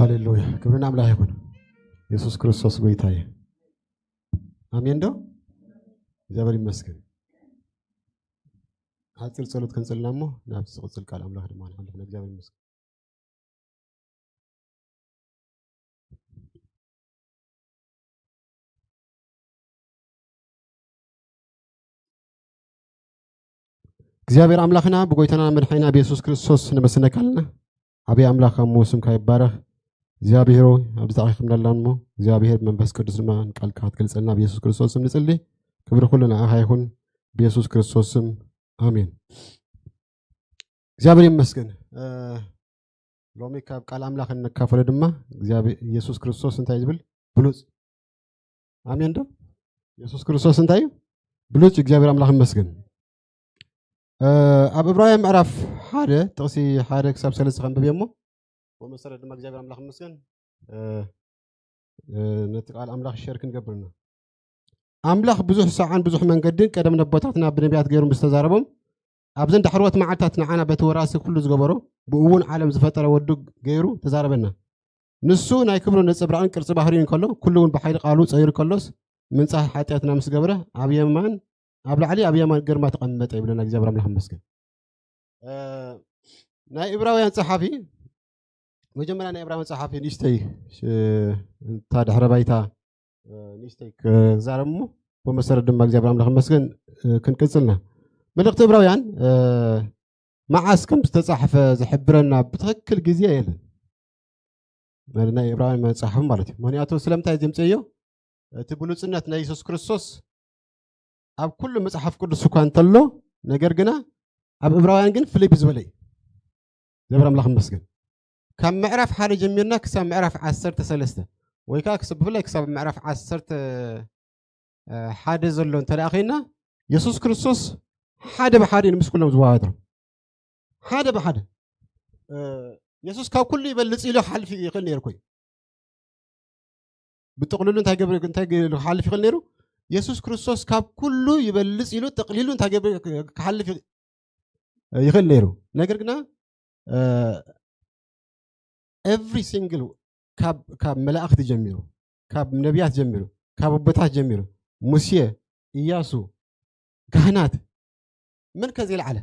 ሃሌሉያ፣ ክብሪ ንኣምላኽ ይኹን። የሱስ ክርስቶስ ጎይታ እዩ። ኣሜን ዶ? እግዚኣብሔር ይመስገን። ሓፂር ጸሎት ከንጽልና እሞ ናብቲ ዝቕጽል ቃል ኣምላኽ ድማ ንሓልፍ። ንእግዚኣብሔር ይመስገን። እግዚኣብሔር ኣምላኽና ብጎይታና መድሓኒና ብየሱስ ክርስቶስ ነመስግነካ ኣለና። ዓብዪ ኣምላኽ ኣሞ ስምካ ይባረኽ። እግዚኣብሔር ሆይ ኣብዚ ተኣኪብና ኣለና እሞ እግዚኣብሔር ብመንፈስ ቅዱስ ድማ ንቃልካ ክትገልጸልና ብየሱስ ክርስቶስ ስም ንጽሊ። ክብሪ ኩሉ ንዓኻ ይኹን ብየሱስ ክርስቶስ ስም ኣሜን። እግዚኣብሔር ይመስገን። እ፣ ሎሚ ካብ ቃል ኣምላኽ እንካፈሎ ድማ እግዚኣብሔር የሱስ ክርስቶስ እንታይ ዝብል ብሉጽ። ኣሜን ዶ? የሱስ ክርስቶስ እንታይ እዩ? ብሉጽ። እግዚኣብሔር ኣምላኽ ይመስገን። እ፣ ኣብ ዕብራውያን ምዕራፍ ሓደ ጥቕሲ ሓደ ክሳብ ሰለስተ ከንብብ እየ እሞ ብመሰረት ድማ እግዚኣብሔር ኣምላኽ ይመስገን። እ፣ እ፣ ነቲ ቃል ኣምላኽ ሸር ክንገብርና ኣምላኽ ብዙሕ ሰዓን ብዙሕ መንገድን ቀደም ነቦታትና ብነቢያት ገይሩ ምስ ተዛረቦም ኣብዘን ዳሕረዎት መዓልታት ንዓና በቲ ወራሲ ኩሉ ዝገበሮ ብእውን ዓለም ዝፈጠረ ወዱ ገይሩ ተዛረበና። ንሱ ናይ ክብሩ ነጸብራቕን ቅርጺ ባህሪኡ እንከሎ ኩሉ እውን ብሓይሊ ቃሉ ጸይሩ ከሎስ ምንጻህ ሓጢኣትና ምስ ገብረ ኣብ የማን ኣብ ላዕሊ ኣብ የማን ግርማ ተቐመጠ ይብለና እግዚኣብሔር ኣምላኽ ይመስገን። እ፣ ናይ ዕብራውያን ጸሓፊ መጀመርያ ናይ ዕብራውያን ጸሓፊ ንእሽተይ ሽ-፣ እታ ድሕረ ባይታ እ፣ ንእሽተይ ክዛረብ እሞ ብመሰረት ድማ እግዚኣብሔር ኣምላኽ ይመስገን እ፣ ክንቅጽልና መልእኽቲ ዕብራውያን እ፣ መዓስ ከም ዝተጻሕፈ ዝሕብረና ብትኽክል ግዜ የለን። ናይ ዕብራውያን መጽሓፍ ማለት እዩ። ምኽንያቱ ስለምንታይ ዘምጽእዮ እቲ ብሉጽነት ናይ የሱስ ክርስቶስ ኣብ ኩሉ መጽሓፍ ቅዱስ እኳ እንተሎ ነገር ግና ኣብ ዕብራውያን ግን ፍልይ ብዝበለ እዩ። እግዚኣብሔር ኣምላኽ ይመስገን። ካብ ምዕራፍ ሓደ ጀሚርና ክሳብ ምዕራፍ ዓሰርተ ሰለስተ ወይ ከዓ ክስ-፣ ብፍላይ ክሳብ ምዕራፍ ዓሰርተ ሓደ ዘሎ እንተ ደኣ ኸይና የሱስ ክርስቶስ ሓደ ብሓደ እዩ ምስ ኩሎም ዝወዳደሮም። ሓደ ብሓደ እ፣ የሱስ ካብ ኩሉ ይበልጽ ኢሉ ክሓልፍ ይኽእል ነይሩ እኮ እዩ። ብጥቕልሉ እንታይ ገብር እንታይ ገ-፣ ክሓልፍ ይኽእል ነይሩ? የሱስ ክርስቶስ ካብ ኩሉ ይበልጽ ኢሉ ጥቕሊሉ እንታይ ገብር ክሓልፍ ይኽ-፣ ይኽእል ነይሩ። ነገር ግና እ፣ every single ካብ ካብ መላእኽቲ ጀሚሩ ካብ ነቢያት ጀሚሩ ካብ ኣቦታት ጀሚሩ ሙሴ፣ ኢያሱ፣ ካህናት መን ከ ዘይለዓለ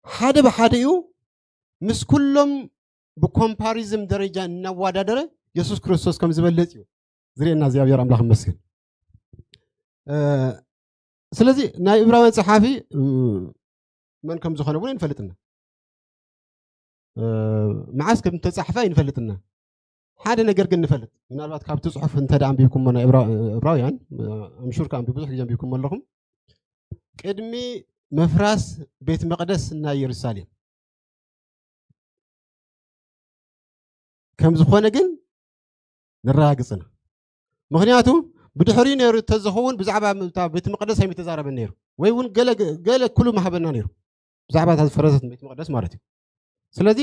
ሓደ ብሓደ እዩ ምስ ኩሎም ብኮምፓሪዝም ደረጃ እናወዳደረ የሱስ ክርስቶስ ከም ዝበልጽ እዩ ዝርእየና እግዚኣብሔር ኣምላኽ ይመስገን። እ፣ ስለዚ ናይ ዕብራውያን ጸሓፊ እ፣ መን ከም ዝኾነ እውን ኣይንፈልጥና። እ፣ መዓስ ከም እተጻሕፈ ኣይንፈልጥና። ሓደ ነገር ግን ንፈልጥ፣ ምናልባት ካብቲ ጽሑፍ እንተ ደኣ ኣንቢብኩሞ ናይ ዕብራ-፣ ዕብራውያን ኣምሹር ከኣንቢ ብዙሕ ግዜ ኣንቢብኩሞ ኣለኹም። ቅድሚ ምፍራስ ቤት መቕደስ ናይ የሩሳሌም ከም ዝኾነ ግን ነረጋግጽ ኢና። ምኽንያቱ ብድሕሪኡ ነይሩ እንተዝኸውን ብዛዕባ እታ ቤት መቕደስ ኣይምተዛረበን ነይሩ፣ ወይ እውን ገለ ገለ ክሉ ምሃበና ነይሩ ብዛዕባ እታ ዝፈረሰት ቤት መቕደስ ማለት እዩ። ስለዚ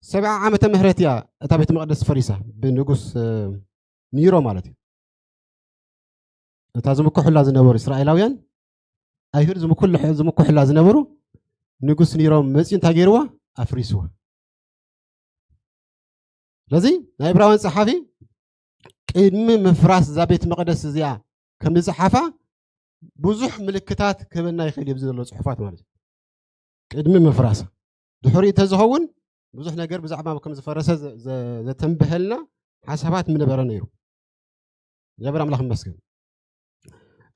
ሰብዓ ዓመተ ምህረት እያ እታ ቤት መቕደስ ፈሪሳ ብንጉስ እ፣ ኒሮ ማለት እዩ። እታ ዝምክሑላ ዝነበሩ እስራኤላውያን ኣይሁድ ዝምኩል-፣ ዝምክሑላ ዝነበሩ ንጉስ ኒሮ መፅዩ እንታይ ገይርዋ? ኣፍሪስዋ። ስለዚ ናይ ዕብራውያን ፀሓፊ ቅድሚ ምፍራስ እዛ ቤት መቕደስ እዚኣ ከም ዝፀሓፋ ብዙሕ ምልክታት ክህበና ይኽእል እዩ ኣብዚ ዘሎ ፅሑፋት ማለት እዩ። ቅድሚ ምፍራሳ ድሕሪኡ ተዝኸውን ብዙሕ ነገር ብዛዕባ ከም ዝፈረሰ ዘ-፣ ዘ-፣ ዘተንብሀልና ሓሳባት ምነበረ ነይሩ። እግዚኣብሔር ኣምላኽ ይመስገን።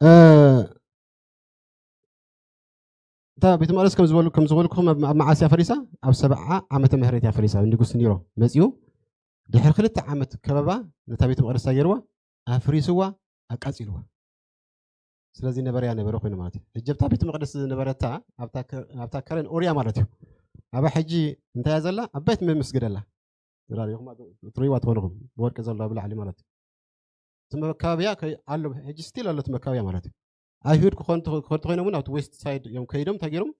እ፣ እታ ቤተ መቕደስ ከም ዝበሉ-፣ ከም ዝበልኩኹም ኣብ፣ ኣብ መዓስ እያ ፈሪሳ? ኣብ ሰብዓ ዓመተ ምህረት እያ ፈሪሳ። ንጉስ ኒሮ መጺኡ ድሕሪ ክልተ ዓመት ከበባ ነታ ቤተ መቕደስ እንታይ ገይርዋ? ኣፍሪስዋ፣ ኣቃጺልዋ። ስለዚ ነበረያ ነበረ ኮይኑ ማለት እዩ። ሕጂ ኣብታ ቤተ መቕደስ ዝነበረታ ኣብታ ከ-፣ ኣብታ ከረን ኦርያ ማለት እዩ። ኣብኣ ሕጂ እንታይ እያ ዘላ? ኣብ ቤት መስገድ ኣላ። ራሪኹም ትርእይዋ ትኾንኹም ብወርቂ ዘሎ ብላዕሊ ማለት እዩ። እቲ መካበብያ ከይ-፣ ኣሎ፣ ሕጂ ስቲል ኣሎ እቲ መካበብያ ማለት እዩ። ኣይሁድ ክኾን ትኽ-፣ ክኾን ተኾይኖም እውን ኣብቲ ዌስት ሳይድ እዮም ከይዶም እንታይ ገይሮም?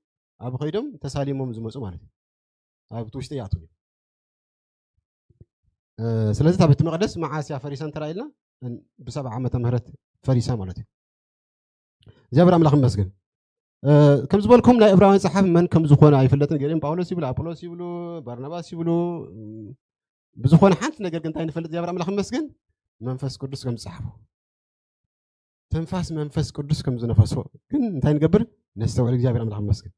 ኣብ ከይዶም ተሳሊሞም ዝመፁ ማለት እዩ። ኣብቲ ውሽጢ ይኣትዉ እዮም። እ፣ ስለዚ እታ ቤት መቕደስ መዓስ እያ ፈሪሳ እንተ ኢልና፣ እን-፣ ብሰብዓ ዓመተ ምህረት ፈሪሳ ማለት እዩ። እግዚኣብሔር ኣምላኽ ይመስገን። እ፣ ከም ዝበልኩም ናይ ዕብራውያን ጸሓፊ መን ከም ዝኾነ ኣይፍለጥን። ገሊኦም ጳውሎስ ይብሉ፣ ኣፖሎስ ይብሉ፣ ባርናባስ ይብሉ፣ እም፣ ብዝኾነ ሓንቲ ነገር ግን እንታይ ንፈልጥ እግዚኣብሔር ኣምላኽ ይመስገን፣ መንፈስ ቅዱስ ከም ዝጸሓፎ፣ ትንፋስ መንፈስ ቅዱስ ከም ዝነፈሶ ግን እንታይ ንገብር? ነስተውዕል። እግዚኣብሔር ኣምላኽ ይመስገን።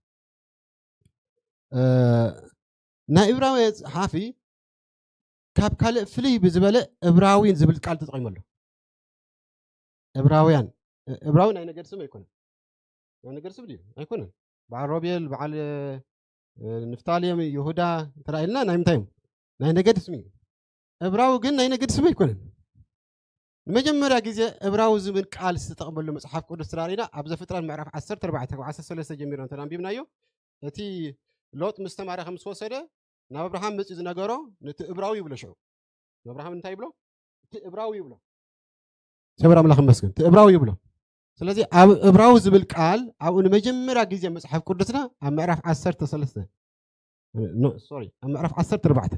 እ፣ ናይ ዕብራውያን ጸሓፊ ካብ ካልእ ፍልይ ብዝበለ ዕብራዊ ዝብል ቃል ተጠቒሙ ኣሎ። ዕብራውያን፣ እ፣ ዕብራዊ ናይ ነገድ ስም ኣይኮነን። ናይ ነገድ ስም ድዩ? ኣይኮነን። በዓል ሮቤል፣ በዓል፣ እ፣ ንፍታሌም፣ ይሁዳ እንተ ኢልና ናይ ምንታይ እዮም? ናይ ነገድ ስም እዩ። ዕብራዊ ግን ናይ ነገድ ስም ኣይኮነን። ንመጀመርያ ግዜ ዕብራዊ ዝብል ቃል ዝተጠቕመሉ መጽሓፍ ቅዱስ ተራሪና ኣብ ዘፍጥረት ምዕራፍ ዓሰርተ ኣርባዕተ ካብ ዓሰርተ ሰለስተ ጀሚርና እንተ ኣንቢብናዮ፣ እቲ ሎጥ ምስ ተማረኸ ምስ ወሰደ ናብ ኣብርሃም መጺኡ ዝነገሮ ነቲ ዕብራዊ ይብሎ። ሽዑ ንኣብርሃም እንታይ ይብሎ? እቲ ዕብራዊ ይብሎ። ሰብር ኣምላኽ ይመስገን። እቲ ዕብራዊ ይብሎ። ስለዚ ኣብ ዕብራዊ ዝብል ቃል ኣብኡ ንመጀመርያ ግዜ መጽሓፍ ቅዱስና ኣብ ምዕራፍ ዓሰርተ ሰለስተ፣ ኖ፣ ሶሪ፣ ኣብ ምዕራፍ ዓሰርተ ኣርባዕተ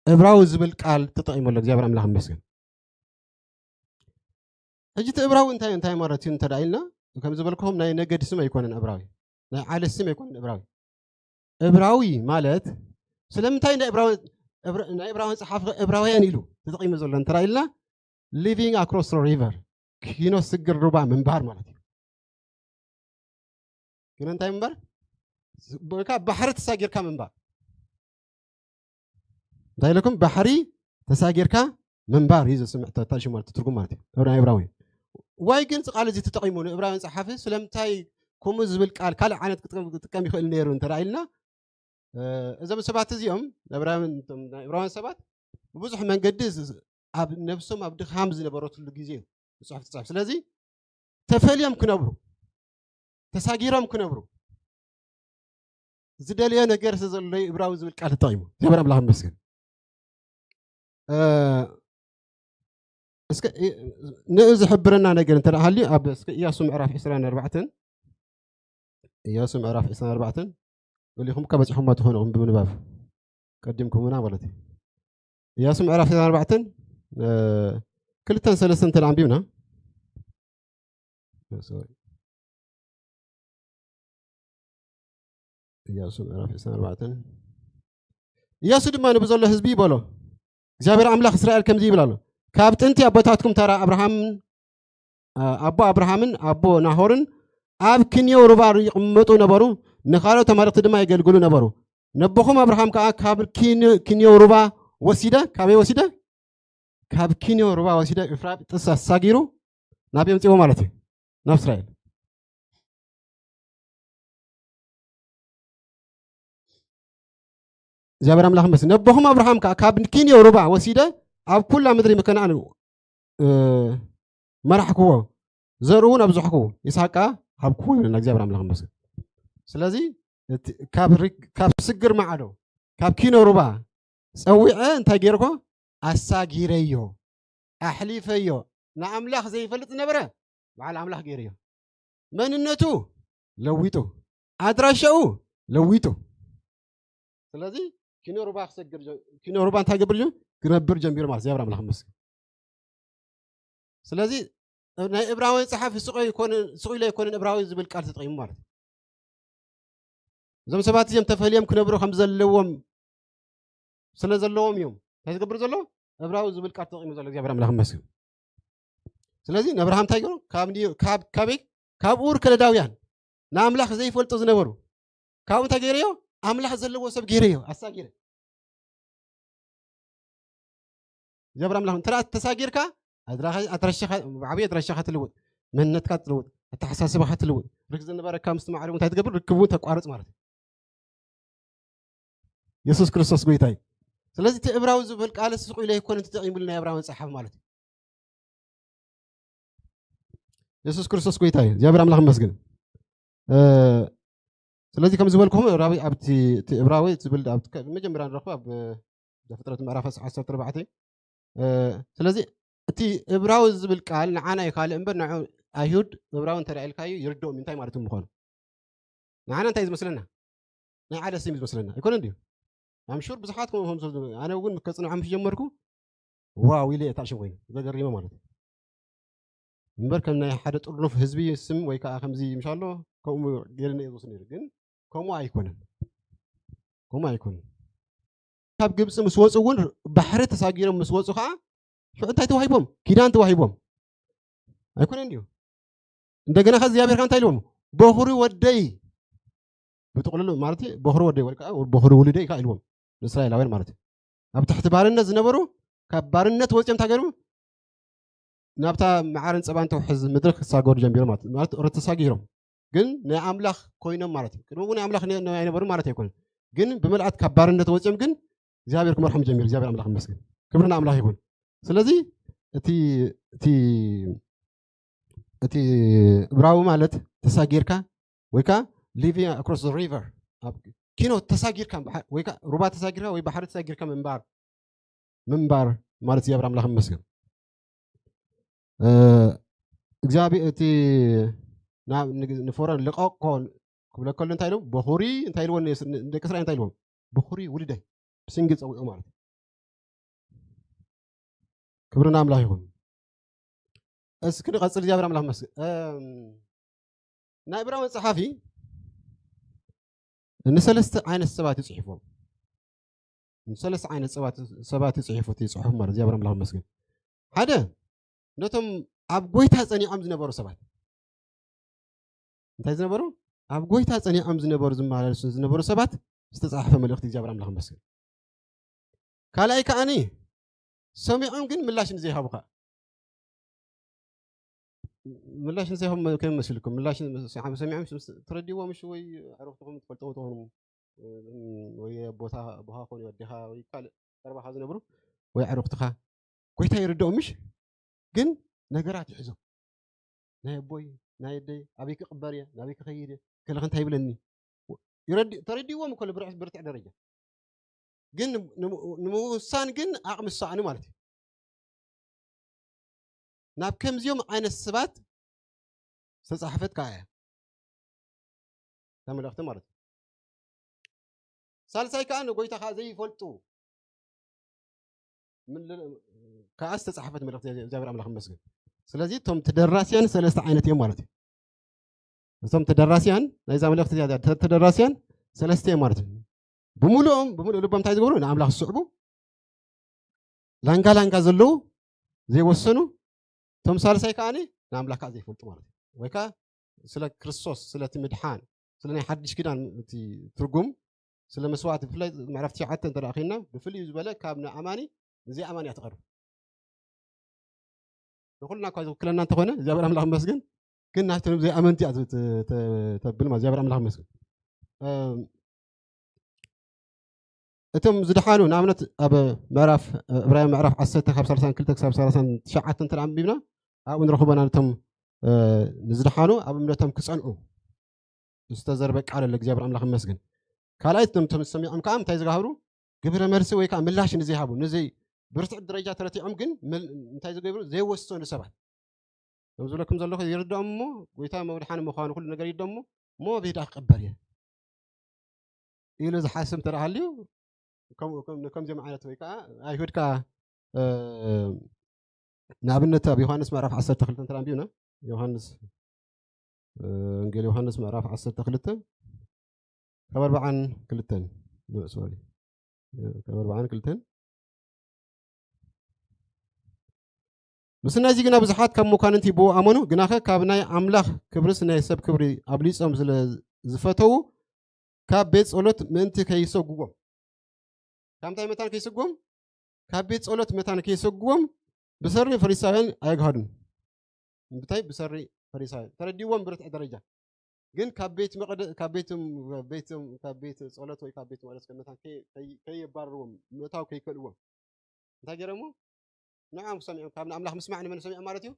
ዕብራዊ ዝብል ቃል ተጠቒሙ ኣሎ። እግዚኣብሔር ኣምላኽ ይመስገን። ሕጂ እቲ ዕብራዊ እንታይ፣ እንታይ ማለት እዩ እንተ ደኣ ኢልና፣ ከም ዝበልኩኹም ናይ ነገድ ስም ኣይኮነን ዕብራዊ፣ ናይ ዓሌት ስም ኣይኮነን ዕብራዊ። ዕብራዊ ማለት ስለምንታይ ናይ ዕብራዊ-፣ ዕብራ-፣ ናይ ዕብራውያን ጸሓፊ ዕብራውያን ኢሉ ተጠቒሙ ዘሎ እንተ ደኣ ኢልና፣ living across the river፣ ኪኖ ስግር ሩባ ምንባር ማለት እዩ። ኪኖ እንታይ ምንባር? ስ-፣ በቃ ባሕሪ ተሳጊርካ ምንባር። እንታይ ኢለኩም? ባሕሪ ተሳጊርካ ምንባር እዩ ዘስምዕ ተ-፣ ተሽሙ ማለት ትርጉም ማለት እዩ። ዕብራ-፣ ዕብራዊ። ዋይ ግን እዚ ቃል እዚ ተጠቒሙ ንዕብራውያን ጸሓፊ ስለምንታይ ከምኡ ዝብል ቃል ካልእ ዓይነት ክጥቀም፣ ክጥቀም ይኽእል ነይሩ እንተ ደኣ ኢልና፣ እ፣ እዞም ሰባት እዚኦም ዕብራውያን፣ እቶም ናይ ዕብራውያን ሰባት ብብዙሕ መንገዲ ዝ-፣ ዝ-፣ ኣብ ነብሶም ኣብ ድኻም ዝነበረትሉ ግዜ እዩ ጽሑፍ ትጽሕፍ። ስለዚ ተፈልዮም ክነብሩ፣ ተሳጊሮም ክነብሩ ዝደልዮ ነገር ስለ ዘሎ እዩ ዕብራዊ ዝብል ቃል ተጠቒሙ። እግዚኣብሔር ኣምላኽ ይመስገን። እ፣ እስከ እ-፣ ንኡ ዝሕብረና ነገር እንተ ደኣ ሃልዩ ኣብ እስከ ኢያሱ ምዕራፍ ዕስራን ኣርባዕተን፣ ኢያሱ ምዕራፍ ዕስራን ኣርባዕተን፣ ገሊኹም እኳ በጺሖምዋ ትኾኑ ኢኹም ብምንባብ፣ ቀዲምኩምና ማለት እዩ። ኢያሱ ምዕራፍ ዕስራን ኣርባዕተን፣ እ፣ ክልተን ሰለስተን እንተ ደኣ ኣንቢብና፣ ሶሪ። ኢያሱ ምዕራፍ ዕስራን ኣርባዕተን። ኢያሱ ድማ ንብዘሎ ህዝቢ በሎ፣ እግዚኣብሔር ኣምላኽ እስራኤል ከምዚ ይብል ኣሎ፣ ካብ ጥንቲ ኣቦታትኩም ተራ ኣብርሃምን፣ ኣ-፣ ኣቦ ኣብርሃምን ኣቦ ናሆርን ኣብ ክንዮ ሩባ ይቕመጡ ነበሩ፣ ንኻልኦት ኣማልኽቲ ድማ የገልግሉ ነበሩ። ነቦኹም ኣብርሃም ከኣ ካብ ኪን-፣ ክንዮ ሩባ ወሲደ፣ ካበይ ወሲደ? ካብ ኪንዮ ሩባ ወሲደ፣ ኤፍራጥስ ኣሳጊሩ ናበይ ኣምጺእዎ ማለት እዩ? ናብ እስራኤል። እግዚኣብሔር ኣምላኽ ይመስገን። ነቦኹም ኣብርሃም ከኣ ካብ ኪንዮ ሩባ ወሲደ ኣብ ኩላ ምድሪ ከነኣን፣ እ፣ መራሕክዎ፣ ዘርኡ እውን ኣብዛሕክዎ፣ ይስሓቅ ከኣ ሃብክዎ ይብለና እግዚኣብሔር ኣምላኽ ይመስገን። ስለዚ እቲ ካብ ሪ-፣ ካብ ስግር ማዕዶ፣ ካብ ኪኖ ሩባ ጸዊዐ እንታይ ገይርኮ? ኣሳጊረዮ፣ ኣሕሊፈዮ። ንኣምላኽ ዘይፈልጥ ዝነበረ በዓል ኣምላኽ ገይርዮ። መንነቱ ለዊጡ፣ ኣድራሻኡ ለዊጡ። ስለዚ ኪኖ ሩባ ክሰግር ጀ-፣ ኪኖ ሩባ እንታይ ገብር ጀ-፣ ክነብር ጀሚሩ ማለት እግዚኣብሔር ኣምላኽ ይመስገን። ስለዚ ናይ ዕብራውያን ጸሓፊ ስቕ ኣይኮነን፣ ስቕ ኢሉ ኣይኮነን ዕብራዊ ዝብል ቃል ተጠቒሙ ማለት እዩ። እዞም ሰባት እዚኦም ተፈልዮም ክነብሩ ከም ዘለዎም፣ ስለ ዘለዎም እዮም እንታይ ዝገብር ዘሎ? ዕብራዊ ዝብል ቃል ተጠቒሙ ዘሎ እግዚኣብሔር ኣምላኽ ይመስገን። ስለዚ ንኣብርሃም እንታይ ገይሩ? ካብ ኒ-፣ ካብ፣ ካበይ? ካብ ኡር ከለዳውያን ንኣምላኽ ዘይፈልጡ ዝነበሩ፣ ካብኡ እንታይ ገይረዮ? ኣምላኽ ዘለዎ ሰብ ገይረዮ፣ ኣሳጊረ። እግዚኣብሔር ኣምላኽ እንተ ደኣ ተሳጊርካ፣ ኣድራኻ-፣ ኣድራሻኻ፣ ዓብዪ ኣድራሻኻ ትልውጥ፣ መንነትካ ትልውጥ፣ ኣተሓሳስባኻ ትልውጥ፣ ርክ-፣ ዝነበረካ ምስቲ ማዕረኡ እንታይ ትገብር? ርክቡ ተቋርጽ ማለት እዩ። የሱስ ክርስቶስ ጎይታ እዩ። ስለዚ እቲ ዕብራዊ ዝብል ቃል ስቕ ኢሉ ኣይኮነን ተጠቒሙሉ ናይ ዕብራውያን ጸሓፊ ማለት እዩ። የሱስ ክርስቶስ ጎይታ እዩ። እግዚኣብሔር ኣምላኽ ይመስገን። እ፣ ስለዚ ከም ዝበልኩኹም ዕብራዊ ኣብቲ፣ እቲ ዕብራዊ ዝብል ኣብቲ ከ-፣ መጀመርያ ንረኽቦ ኣብ፣ እ፣ ዘፍጥረት ምዕራፍ ዓሰርተ ኣርባዕተ። እ፣ ስለዚ እቲ ዕብራዊ ዝብል ቃል ንዓና እዩ ካልእ እምበር ንዑ ኣይሁድ ዕብራዊ እንተ ደኣ ኢልካዮ ይርድኦም እዩ እንታይ ማለት ምዃኑ። ንዓና እንታይ እዩ ዝመስለና? ናይ ዓሌት ስም እዩ ዝመስለና። ኣይኮነን ድዩ? ኣም ሹር ብዙሓት ከምኡ ከም ዝፈልጡ፣ ኣነ እውን ከጽንዖም ምስ ጀመርኩ፣ ዋው ኢለ እየ እታ ሽም ኮይኑ ዘገሪመ ማለት እዩ። እምበር ከም ናይ ሓደ ጥርኑፍ ህዝቢ ስም ወይ ከዓ ከምዚ ምሻሎ ከምኡ ገይርና እየ ዝወስድ ነይሩ። ግን ከምኡ ኣይኮነን። ከምኡ ኣይኮነን። ካብ ግብፂ ምስ ወፁ እውን ባሕሪ ተሳጊሮም ምስ ወፁ ከዓ ሽዑ እንታይ ተዋሂቦም? ኪዳን ተዋሂቦም ኣይኮነን ድዩ? እንደገና ከዚ እግዚኣብሔር ከዓ እንታይ ኢልዎም? በኹሪ ወደይ ብጥቕልሉ ማለት እዩ፣ በኹሪ ወደይ ወይ ከዓ በኹሪ ውሉደይ ከዓ ኢልዎም ንእስራኤላውያን ማለት እዩ። ኣብ ትሕቲ ባርነት ዝነበሩ ካብ ባርነት ወፂኦም እንታይ ገይሮም? ናብታ መዓርን ፀባን ተውሕዝ ምድሪ ክሳገሩ ጀሚሮም ማለት እዩ። ማለት ኦረት ተሳጊሮም ግን ናይ ኣምላኽ ኮይኖም ማለት እዩ። ቅድሚ እውን ናይ ኣምላኽ ነ- ኣይነበሩ ማለት ኣይኮነን። ግን ብምልኣት ካብ ባርነት ወፂኦም ግን እግዚኣብሔር ክመርሖም ጀሚሩ። እግዚኣብሔር ኣምላኽ ይመስገን፣ ክብሪ ንኣምላኽ ይኹን። ስለዚ እቲ እቲ እቲ እብራዊ ማለት ተሳጊርካ ወይ ከዓ living across the river ኣብ ኪኖ ተሳጊርካ ባሕ- ወይ ከዓ ሩባ ተሳጊርካ ወይ ባሕሪ ተሳጊርካ ምንባር ምንባር ማለት እግዚኣብሔር ኣምላኽ ይመስገን። እግዚኣብሔር እቲ ናብ ንግ- ንፈርዖን ልቐቆ ክብለ ከሎ እንታይ ኢሉ? በኹሪ እንታይ ኢልዎ? ንስ- ንደቂ እስራኤል እንታይ ኢልዎም? በኹሪ ውልደይ ብስንጊ ፀዊዑ ማለት እዩ። ክብሪ ንኣምላኽ ይኹን። እስኪ ንቐፅል። እግዚኣብሔር ኣምላኽ መስገን። እም፣ ናይ ዕብራዊ መፅሓፊ ንሰለስተ ዓይነት ሰባት እዩ ፅሒፎም። ንሰለስተ ዓይነት ሰባት ሰባት እዩ ፅሒፉ እቲ ፅሑፍ ማለት እግዚኣብሔር ኣምላኽ መስገን። ሓደ ነቶም ኣብ ጎይታ ፀኒዖም ዝነበሩ ሰባት እንታይ ዝነበሩ ኣብ ጎይታ ፀኒዖም ዝነበሩ ዝመላለሱ ዝነበሩ ሰባት ዝተፃሕፈ መልእኽቲ እግዚኣብሔር ኣምላኽ መስገን። ካልኣይ ከዓኒ ሰሚዖም ግን ምላሽ ንዘይሃቡ ከዓ ምላሽ ንዘይሃቡ ከመይ መሲልኩም ምላሽ ሰሚዖም ትረድዎ ምሽ ወይ ዕሩኽትኹም ትፈልጥዎ ትኾኑ ወይ ቦታ ኣቦኻ ኮኑ ኣዴኻ ወይ ካልእ ቀረባኻ ዝነብሩ ወይ ዕሩኽትኻ ጎይታ ይርድኦም ምሽ ግን ነገራት ይሕዞም ናይ ኣቦይ ናይ ኣደይ ኣበይ ክቕበር እየ ናበይ ክኸይድ እየ ከለኸ እንታይ ይብለኒ ተረዲእዎም እኮ ብርትዕ ደረጃ ግን ንምውሳን ግን ዓቕሚ ዝሰኣኑ ማለት እዩ ናብ ከምዚኦም ዓይነት ስባት ዝተፃሕፈት ከዓ እያ እታ መልእኽቲ ማለት እዩ ሳልሳይ ከዓ ንጎይታ ከዓ ዘይፈልጡ ከዓ ዝተፃሕፈት መልእኽቲ እግዚኣብሔር ኣምላኽ መስገን ስለዚ እቶም ተደራስያን ሰለስተ ዓይነት እዮም ማለት እዩ እቶም ተደራስያን ናይዛ መልእኽቲ እዚኣ ተደራስያን ሰለስተ እዮም ማለት እዩ ብምሉኦም ብምሉእ ልቦም እንታይ ዝገብሩ ንኣምላኽ ዝስዕቡ ላንጋ ላንጋ ዘለዉ ዘይወሰኑ እቶም ሳልሳይ ከዓ ንኣምላኽ ከዓ ዘይፈልጡ ማለት እዩ ወይ ከዓ ስለ ክርስቶስ ስለቲ ምድሓን ስለ ናይ ሓድሽ ኪዳን እቲ ትርጉም ስለ መስዋዕቲ ብፍላይ ምዕራፍ ትሽዓተ እንተ ኬድና ብፍልዩ ዝበለ ካብ ንኣማኒ ንዘይኣማኒ እያ ትቐርብ ንኩልና እኳ ዝውክለና እንተኾነ እግዚኣብሔር ኣምላኽ መስግን ግን ናይቶም ዘይኣመንቲ እያ ተብል ማ እግዚኣብሔር ኣምላኽ መስግን እቶም ዝድሓኑ ንኣብነት ኣብ ምዕራፍ እብራይ ምዕራፍ ዓሰርተ ካብ ሰላሳን ክልተ ክሳብ ሰላሳን ትሽዓተ እንተ ኣንቢብና ኣብኡ ንረኽቦና ነቶም ንዝድሓኑ ኣብ እምነቶም ክፀንዑ ዝተዘርበ ቃል ኣሎ እግዚኣብሔር ኣምላኽ መስግን ካልኣይ እቶም ዝሰሚዖም ከዓ እንታይ ዝጋህሩ ግብረ መልሲ ወይ ከዓ ምላሽ ንዘይሃቡ ንዘይ ብርትዕ ደረጃ ተረቲዖም ግን እንታይ ዝገብሩ ዘይወሰኑ ሰባት ከም ዝብለኩም ዘለኹ ይርድኦም እሞ ጎይታ መውድሓን ምዃኑ ኩሉ ነገር ይርድኦም እሞ እሞ ቤዳ ክቀበር እየ ኢሉ ዝሓስብ እንተ ሃልዩ ከምዚኦም ዓይነት ወይ ከዓ ኣይሁድ ከዓ ንኣብነት ኣብ ዮሃንስ ምዕራፍ ዓሰርተ ክልተ እንተ ኣንቢብና ዮሃንስ ወንጌል ዮሃንስ ምዕራፍ ዓሰርተ ክልተ ካብ ኣርባዓን ክልተን ሶሪ ካብ ኣርባዓን ክልተን ምስ ነዚ ግና ብዙሓት ካብ መኳንንቲ ብኡ ኣመኑ ግናኸ ካብ ናይ ኣምላኽ ክብርስ ናይ ሰብ ክብሪ ኣብሊጾም ስለ ዝፈተዉ ካብ ቤት ጸሎት ምእንቲ ከይሰጉዎም ካብ እንታይ መታን ከይሰጉዎም ካብ ቤት ጸሎት መታን ከይሰጉዎም ብሰሪ ፈሪሳውያን ኣየግሃዱን እንታይ ብሰሪ ፈሪሳውያን ተረዲዎም ብርትዕ ደረጃ ግን ካብ ቤት መቅደ ካብ ቤት ቤት ካብ ቤት ጸሎት ወይ ካብ ቤት መቅደስ ከመታን ከይየባረርዎም ምእታው ከይከልዎም እንታይ ገይሮሞ ንዕኦም ሰሚዖም ካብ ንኣምላኽ ምስማዕ ንመን ሰሚዖም ማለት እዩ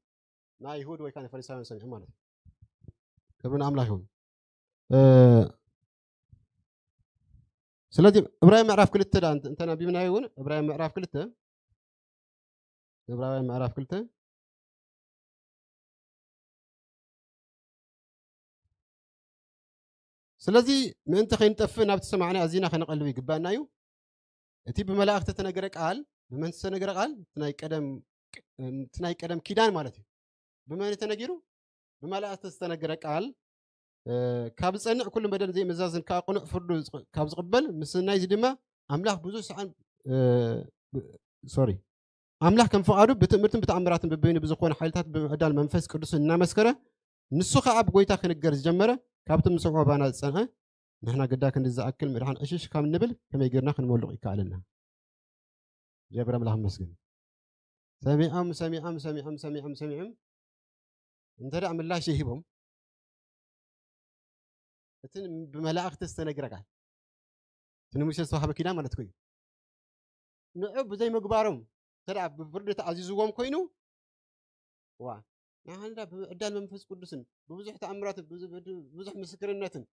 ንኣይሁድ ወይ ከዓ ንፈሪሳውያን ሰሚዖም ማለት እዩ ክብሪ ንኣምላኽ ይሁን ስለዚ እብራይ ምዕራፍ ክልተ ዳ እንተነቢብናዮ እውን እብራይ ምዕራፍ ክልተ እብራውያን ምዕራፍ ክልተ ስለዚ ምእንቲ ከይንጠፍእ ናብቲ ሰማዕና ኣዚና ከነቐልብ ይግባና እዩ እቲ ብመላእኽቲ ተነገረ ቃል ብመን ዝተነገረ ቃል እቲ ናይ ቀደም ኪዳን ማለት እዩ ብመን ተነጊሩ ብመላእኽቲ ዝተነገረ ቃል ካብ ዝጸንዕ ኩሉ በደል ዘይምእዛዝን ከዓ ቅኑዕ ፍርዱ ካብ ዝቕበል ምስናይዚ ድማ ኣምላኽ ብዙሕ ሰዓን ሶሪ ኣምላኽ ከም ፍቓዱ ብትእምርትን ብተኣምራትን በበይኑ ብዝኾነ ሓይልታት ብምዕዳል መንፈስ ቅዱስ እናመስከረ ንሱ ኸዓ ብጎይታ ክንገር ዝጀመረ ካብቲ ምስዕቦ ባና ዝጸንሐ ንሕና ግዳ ክንዲ ዝኣክል ምድሓን ዕሽሽ ካብ ንብል ከመይ ጌርና ክንመልቕ ይከኣለና? እግዚኣብሔር ኣምላኽ ይመስገን። ሰሚዖም ሰሚዖም ሰሚዖም ሰሚዖም ሰሚዖም እንተ ደኣ ምላሽ ይሂቦም እቲ ብመላእኽቲ ዝተነግረ ቃል እቲ ንሙሴ ዝተዋህበ ኪዳን ማለት እዩ። ንዑ ብዘይ ምግባሮም እንተ ደኣ ብፍርዲ ተኣዚዝዎም ኮይኑ ዋ ንሓንዳ ብምዕዳል መንፈስ ቅዱስን ብብዙሕ ተኣምራትን ብዙ- ብዙ- ብዙሕ ምስክርነትን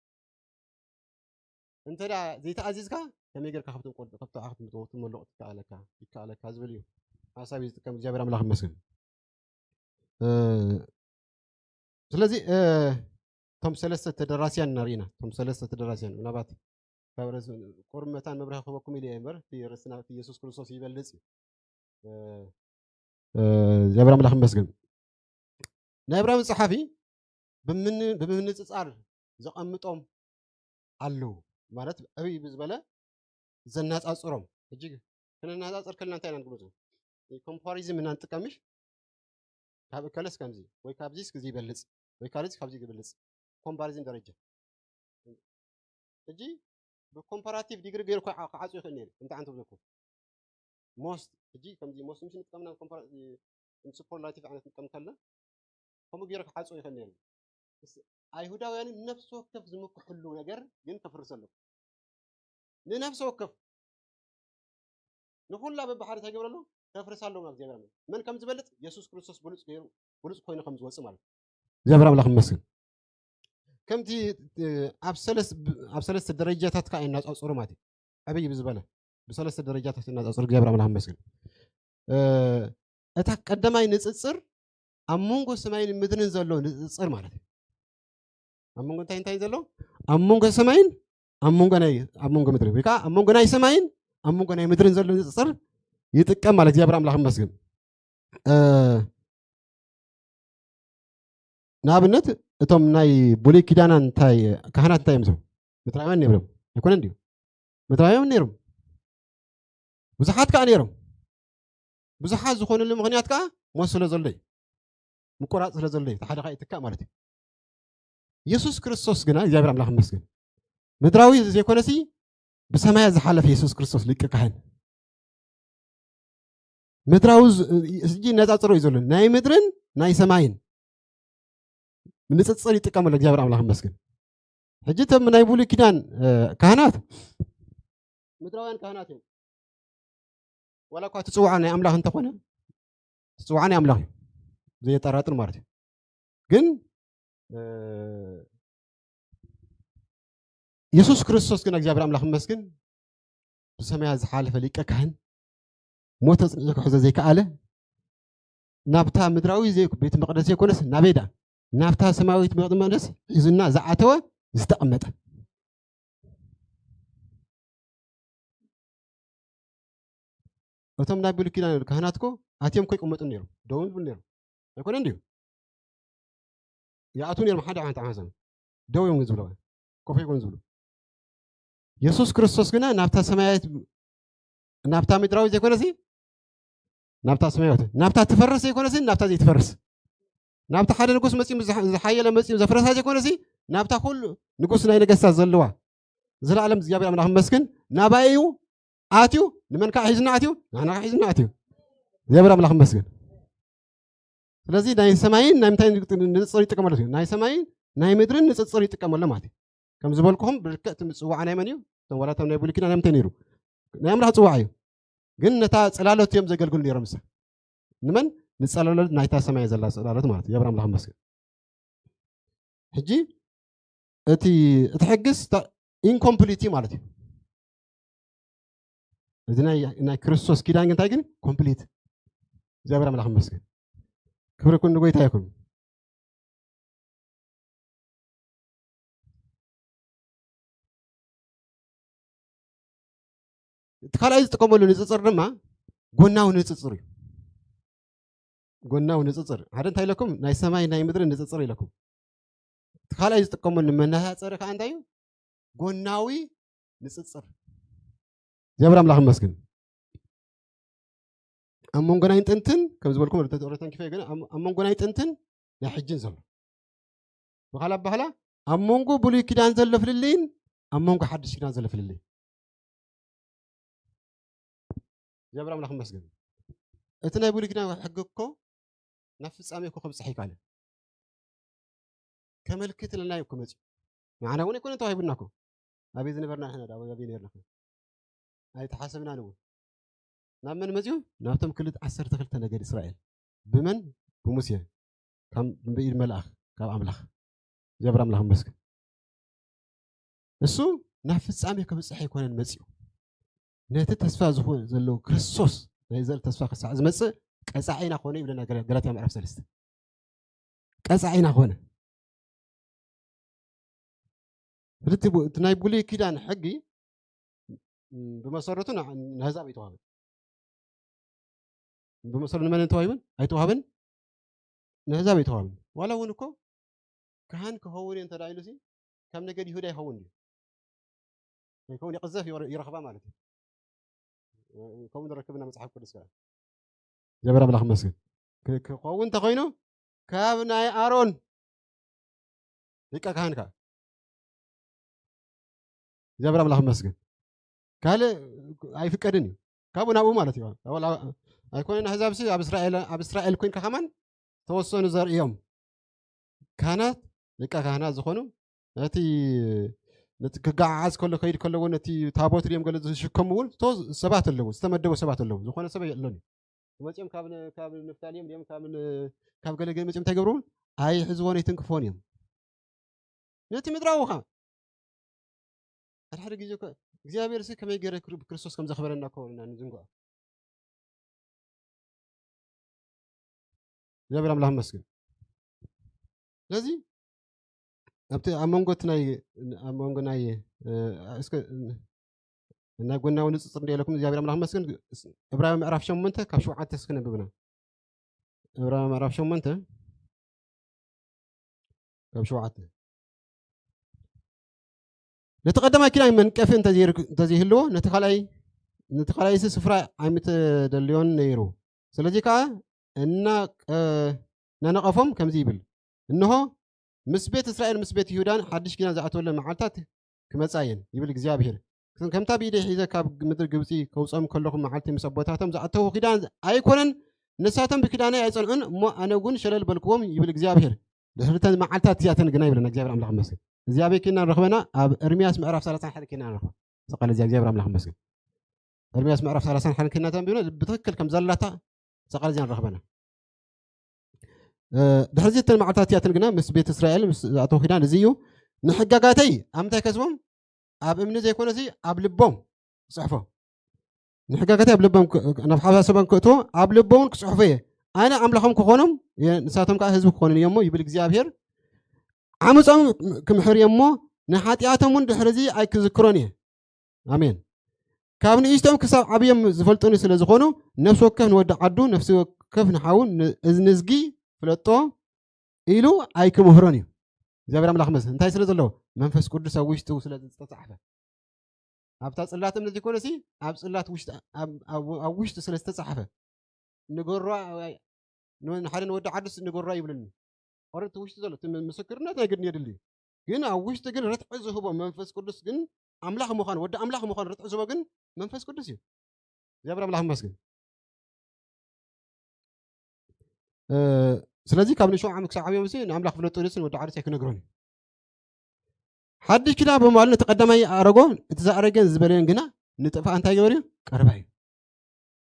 እንተ ደኣ ዘይተኣዚዝካ ከመይ ጌርካ ካብቶም ቆል- ካብቶም ዓኽቲ ምጥወቱ መለቑ ትከኣለካ ይከኣለካ ዝብል እዩ ሓሳብ እዩ ዝጥቀም እግዚኣብሔር ኣምላኽ ይመስገን። ስለዚ እቶም ሰለስተ ተደራሲያን ንርኢና እቶም ሰለስተ ተደራሲያን ምናባት ካብ ርእሲ ቁሩብ መታን መብርሂ ክህበኩም ኢለ እየ እምበር እቲ ርእስና እቲ የሱስ ክርስቶስ ይበልፅ እዩ። እግዚኣብሔር ኣምላኽ ይመስገን። ናይ ዕብራዊ ፀሓፊ ብምንፅፃር ዘቐምጦም ኣለዉ ማለት ዕብይ ብዝበለ ዘናፃፅሮም ሕጂ ክነናፃፅር ከለና እንታይ ኢና ንግምፁ ኮምፓሪዝም እና ንጥቀምሽ ካብ እከለስ ከምዚ ወይ ካብዚስ ክዚ ይበልፅ ወይ ካልዚ ካብዚ ይበልፅ ኮምፓሪዝም ደረጃ ሕጂ ብኮምፓራቲቭ ዲግሪ ገይሩ ክዓፁ ይኽእል ነይሩ እንታይ ዓንተ ብዘኩም ሞስት ሕጂ ከምዚ ሞስት ምስ ንጥቀምና ሱፐርላቲቭ ዓይነት ንጥቀም ከለና ከምኡ ገይሩ ክዓፅዎ ይኽእል ነይሩ። ኣይሁዳውያንን ነፍሲ ወከፍ ዝምክሕሉ ነገር ግን ከፍርሰሉ ንነፍሲ ወከፍ ንኩላ በብሓደ እንታይ ገብረሉ ከፍርሳ ኣለዎም ኣብ እግዚኣብሔር መን ከም ዝበልፅ የሱስ ክርስቶስ ብሉፅ ገይሩ ብሉፅ ኮይኑ ከም ዝወፅእ ማለት እግዚኣብሔር ኣምላኽ ይመስል ከምቲ ኣብ ሰለስተ ደረጃታት ከዓ ይናፃፅሩ ማለት እዩ። ዕብይ ብዝበለ ብሰለስተ ደረጃታት ይናፃፅሩ እግዚኣብሔር ኣምላኽ ይመስል። እታ ቀዳማይ ንፅፅር ኣብ መንጎ ሰማይን ምድርን ዘሎ ንፅፅር ማለት እዩ። ኣብ መንጎ እንታይ እንታይ ዘሎ ኣብ መንጎ ሰማይን ኣብ መንጎ ናይ ኣብ መንጎ ምድርን ወይ ከዓ ኣብ መንጎ ናይ ሰማይን ኣብ መንጎ ናይ ምድርን ዘሎ ንፅፅር ይጥቀም ማለት እግዚኣብሔር ኣምላኽ ይመስገን። ንኣብነት እቶም ናይ ብሉይ ኪዳና እንታይ ካህናት እንታይ እዮም ምድራውያን ነብሮም ኣይኮነ እንዲዩ ምድራውያን ነይሮም ብዙሓት ከዓ ነይሮም ብዙሓት ዝኾኑሉ ምኽንያት ከዓ ሞት ስለ ዘሎ እዩ ምቁራፅ ስለ ዘሎ እዩ ሓደ ከዓ ይትካእ ማለት እዩ። የሱስ ክርስቶስ ግና እግዚኣብሔር ኣምላኽ ይመስገን ምድራዊ ዘይኮነሲ ብሰማያት ዝሓለፈ የሱስ ክርስቶስ ሊቀ ካህን ምድራዊ ሕጂ ነፃፅሮ እዩ ዘሎ ናይ ምድርን ናይ ሰማይን ንፅፅር ይጥቀመሉ እግዚኣብሔር ኣምላኽ ይመስገን። ሕጂ እቶም ናይ ብሉይ ኪዳን ካህናት ምድራውያን ካህናት እዮም። ዋላ እኳ እቲ ፅዋዕ ናይ ኣምላኽ እንተኾነ እቲ ፅዋዕ ናይ ኣምላኽ እዩ ዘየጠራጥር ማለት እዩ። ግን የሱስ ክርስቶስ ግን እግዚኣብሔር ኣምላኽ ይመስግን ብሰማያት ዝሓለፈ ሊቀ ካህን ሞተ ጽኒሑ ክሕዞ ዘይከኣለ ናብታ ምድራዊ ዘይ ቤት መቅደስ ዘይኮነስ ናበይ ደኣ ናብታ ሰማያዊት ቤት መቅደስ ሒዙና ዝኣተወ ዝተቐመጠ እቶም ናይ ብሉይ ኪዳን ካህናት እኮ ኣትዮም እኮ ይቅመጡ ነይሮም ደው ይብሉ ነይሮም ኣይኮነ እንድዩ ይኣትዉ ነይሮም ሓደ ዓይነት ዓመት ደው እዮም ዝብሉ ኮፍ ኣይኮኑ ዝብሉ የሱስ ክርስቶስ ግና ናብታ ሰማያዊት ናብታ ምድራዊት ዘይኮነሲ ናብታ ሰማያዊት ናብታ ትፈርስ ዘይኮነሲ ናብታ ዘይትፈርስ ናብታ ሓደ ንጉስ መፂኡ ዝሓየለ መፂኡ ዘፍረሳ ዘይኮነሲ ናብታ ኩሉ ንጉስ ናይ ነገስታት ዘለዋ ዘለዓለም እግዚኣብሔር ኣምላኽ መስግን ናባይ እዩ ኣትዩ ንመን ከዓ ሒዝና ኣትዩ ንሕና ከዓ ሒዝና ኣትዩ እግዚኣብሔር ኣምላኽ መስግን ስለዚ ናይ ሰማይን ናይ ምንታይ ንፅፅር ይጥቀመሉ እዩ ናይ ሰማይን ናይ ምድርን ንፅፅር ይጥቀመሉ ማለት እዩ ከም ዝበልኩኹም ብልክዕ እቲ ምፅዋዕ ናይ መን እዩ እቶም ዋላቶም ናይ ብሉይ ኪዳን ናይ ምንታይ ነይሩ ናይ ኣምላኽ ፅዋዕ እዩ ግን ነታ ፅላሎት እዮም ዘገልግሉ ነይሮም ሳ ንመን ንፀላሎት ናይታ ሰማይ ዘላ ፅላሎት ማለት እዩ የብር ኣምላኽ መስገን ሕጂ እቲ እቲ ሕግስ ኢንኮምፕሊት ማለት እዩ እዚ ናይ ክርስቶስ ኪዳን ግን እንታይ ግን ኮምፕሊት እግዚኣብሔር ኣምላኽ መስገን ክብሪ ኩን ንጎይታ ይኹን እቲ ካልኣይ ዝጥቀመሉ ንፅፅር ድማ ጎናዊ ንፅፅር እዩ ጎናዊ ንፅፅር ሓደ እንታይ ኢለኩም ናይ ሰማይ ናይ ምድሪ ንፅፅር ኢለኩም እቲ ካልኣይ ዝጥቀመሉ መነፃፀሪ ከዓ እንታይ እዩ ጎናዊ ንፅፅር እግዚኣብሔር ኣምላኽ መስግን ኣብ መንጎ ናይ ጥንትን ከም ዝበልኩም ርተን ኪፈ ግን ኣብ መንጎ ናይ ጥንትን ናይ ሕጅን ዘሎ ብኻል ኣባህላ ኣብ መንጎ ብሉይ ኪዳን ዘሎ ፍልልይን ኣብ መንጎ ሓድሽ ኪዳን ዘሎ ፍልልይ እግዚኣብሔር ኣምላኽ መስገን። እቲ ናይ ብሉይ ኪዳን ሕጊ እኮ ናብ ፍጻሜ እኮ ከብጽሕ ይካለ ከመልክትልና እዩ እኮ መጽዩ። ንዓና እውን ኣይኮነን ተዋሂቡና እኮ ኣበይ ዝነበርና ንሕና ዳ ኣበይ ነርና ኣይተሓሰብናን እውን ናብ መን መጽዩ? ናብቶም ክልተ ዓሰርተ ክልተ ነገድ እስራኤል ብመን ብሙሴ ካብ ብኢድ መልኣኽ ካብ ኣምላኽ እግዚኣብሔር ኣምላኽ መስገን። እሱ ናብ ፍጻሜ ክብጽሕ ኣይኮነን መጽዩ ነቲ ተስፋ ዝኾነ ዘለዎ ክርስቶስ ናይ ዘል ተስፋ ክሳዕ ዝመጽእ ቀጻዒና ኮነ ይብለና ገላትያ ምዕራፍ ሰለስተ ቀጻዒና ኮነ። ስለቲ እቲ ናይ ብሉይ ኪዳን ሕጊ ብመሰረቱ ንኣህዛብ ኣይተዋህበን። ብመሰረቱ ንመን ተዋሂበን? ኣይተዋህበን። ንኣህዛብ ኣይተዋህበን። ዋላ እውን እኮ ካህን ክኸውን እየ እንተዳ ኢሉ ሲ ካብ ነገድ ይሁዳ ይኸውን ድዩ? ከይከውን ይቕዘፍ ይረኽባ ማለት እዩ። ከምኡ ንረክብ ና መፅሓፍ ቅዱስ ከዓ እግዚኣብሔር ኣምላኽ መስገን ክኸውን እንተኮይኑ ካብ ናይ ኣሮን ሊቀ ካህን ከዓ እግዚኣብሔር ኣምላኽ መስገን ካልእ ኣይፍቀድን እዩ። ካብኡ ናብኡ ማለት እዩ። ኣይኮነን ኣህዛብ ሲ ኣብ እስራኤል ኮይንካ ከማን ተወሰኑ ዘርእዮም ካህናት ሊቀ ካህናት ዝኾኑ ነቲ ነቲ ክገዓዓዝ ከሎ ከይድ ከለዎ ነቲ ታቦት ድዮም ገለ ዝሽከሙ እውን ሰባት ኣለዉ ዝተመደቡ ሰባት ኣለዉ ዝኾነ ሰብ የለን እዩ መፅኦም ካብ ካብ ንፍታሌም ድዮም ካብ ካብ ገለገለ መፅኦም እንታይ ገብሩ እውን ኣይሕዝቦን ኣይትንክፎን እዮም ነቲ ምድራዊ ከዓ ሓደ ሓደ ግዜ እግዚኣብሔር ሲ ከመይ ገይረ ክርስቶስ ከም ዘኽበረና እኮ ኢና ንዝንግዖ እግዚኣብሔር ኣምላኽ መስግን ስለዚ ኣብቲ ኣብ መንጎ እቲ ናይ ኣብ መንጎ ናይ እስከ ናይ ጎናዊ ንፅፅር እንደ ኢለኩም እግዚኣብሔር ኣምላኽ መስግን እብራዊ ምዕራፍ ሸሞንተ ካብ ሸውዓተ እስኪ ነብብና እብራዊ ምዕራፍ ሸሞንተ ካብ ሸውዓተ ነቲ ቀዳማይ ኪዳን መንቀፊ እንተዘይህልዎ ነቲ ካልኣይሲ ስፍራ ኣይምተደልዮን ነይሩ። ስለዚ ከዓ እናነቐፎም ከምዚ ይብል፣ እንሆ ምስ ቤት እስራኤል ምስ ቤት ይሁዳን ሓድሽ ኪዳን ዝኣተወለን መዓልታት ክመጻ እየን ይብል እግዚኣብሔር። ከምታ ብኢደይ ሒዘ ካብ ምድሪ ግብፂ ከውፅኦም ከለኹ መዓልቲ ምስ ኣቦታቶም ዝኣተኹ ኪዳን ኣይኮነን፣ ንሳቶም ብኪዳነይ ኣይጸንዑን እሞ ኣነ እውን ሸለል በልክዎም ይብል እግዚኣብሔር። ድሕሪ ተን መዓልታት እዚኣተን ግና ይብለና እግዚኣብሔር ኣምላኽ መስገን። እዚ ኣበይ ኬና ንረኽበና? ኣብ ኤርምያስ ምዕራፍ ሰላሳን ሓደን ኬና ንረኽባ። እዚ ቃል እዚ እግዚኣብሔር ኣምላኽ መስገን። ኤርምያስ ምዕራፍ ሰላሳን ሓደን ኬና ተንቢብና ብትኽክል ከም ዘላታ እዚ ቃል እዚ ንረኽበና። ድሕሪ እዚ እተን መዓልታት እዚኣተን ግና ምስ ቤት እስራኤል ምስ ዝኣተው ኪዳን እዚ እዩ። ንሕጋጋተይ ኣብ ምንታይ ከስቦም? ኣብ እምኒ ዘይኮነሲ ኣብ ልቦም ክፅሕፎ ንሕጋጋተይ ኣብ ልቦም ናብ ሓሳቦም ክእትዎ ኣብ ልቦም ክፅሕፎ እየ ኣነ ኣምላኾም ክኾኖም ንሳቶም ከዓ ህዝቢ ክኾኑ እዮም ይብል እግዚኣብሔር ዓመፆም ክምሕር እየ እሞ ንሓጢኣቶም እውን ድሕርዚ ኣይክዝክሮን እየ ኣሜን ካብ ንእሽቶም ክሳብ ዓብዮም ዝፈልጡኒ ስለ ዝኾኑ ነፍሲ ወከፍ ንወዲ ዓዱ ነፍሲ ወከፍ ንሓው ንዝጊ ፍለጦ ኢሉ ኣይክምህሮን እዩ እግዚኣብሔር ኣምላኽ መስ እንታይ ስለ ዘለዎ መንፈስ ቅዱስ ኣብ ውሽጡ ስለ ዝተፃሕፈ ኣብታ ፅላት እምነት ዘይኮነሲ ኣብ ፅላት ውሽጢ ኣብ ውሽጢ ስለ ዝተፃሕፈ ንገሮ ንሓደ ንወዲ ዓዱስ ንገሮ ይብልኒ ኦረቲ ውሽጢ ዘሎ እቲ ምስክርነት ናይ ግድን የድሊ ግን ኣብ ውሽጢ ግን ርትዒ ዝህቦ መንፈስ ቅዱስ ግን ኣምላኽ ምዃን ወዲ ኣምላኽ ምዃን ርትዒ ዝህቦ ግን መንፈስ ቅዱስ እዩ እግዚኣብሔር ኣምላኽ መስግን ስለዚ ካብ ንሸው ዓመት ክሳብ ዓብዮም ሲ ንኣምላኽ ፍለጡ ደስን ወዲ ዓርስ ኣይክነግሮን እዩ ሓድሽ ኪዳን ብምባሉ ነቲ ቀዳማይ ኣረጎ እቲ ዝኣረገን ዝበለዮን ግና ንጥፋእ እንታይ ገበር እዩ ቀርባ እዩ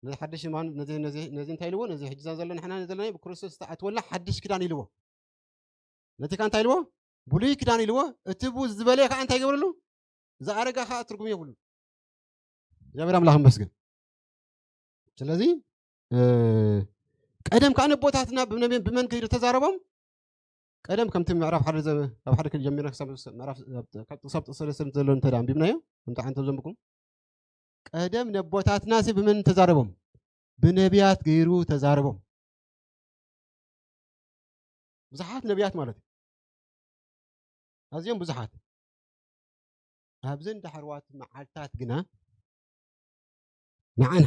ነዚ ሓድሽ ሃይማኖት ነዚ እንታይ ኢልዎ ነዚ ሕጂ ዘለና ንሕና ዘለና ብክርስቶስ ዝተኣትወልና ሓድሽ ኪዳን ኢልዎ ነቲ ከዓ እንታይ ኢልዎ ብሉይ ኪዳን ኢልዎ እቲ ቡ ዝበለየ ከዓ እንታይ ገብረሉ ዝኣረጋ ከዓ ትርጉም የብሉ እግዚኣብሔር ኣምላኽ መስገን ስለዚ ቀደም ከዓ ነቦታትና ብመንገዲ ተዛረቦም ቀደም ከምቲ ምዕራፍ ሓደ ካብ ሓደ ክጀሚርና ክሳብ ጥቅሳብ ጥቅሰለስተ ዘሎ እንተ ኣንቢብናዮ ከምቲ ዓንተ ዘንብኩም ቀደም ነቦታትና ሲ ብመን ተዛረቦም ብነቢያት ገይሩ ተዛረቦም ብዙሓት ነቢያት ማለት እዩ ኣዝዮም ብዙሓት ኣብዘን ዳሕርዋት መዓልታት ግና ንዓና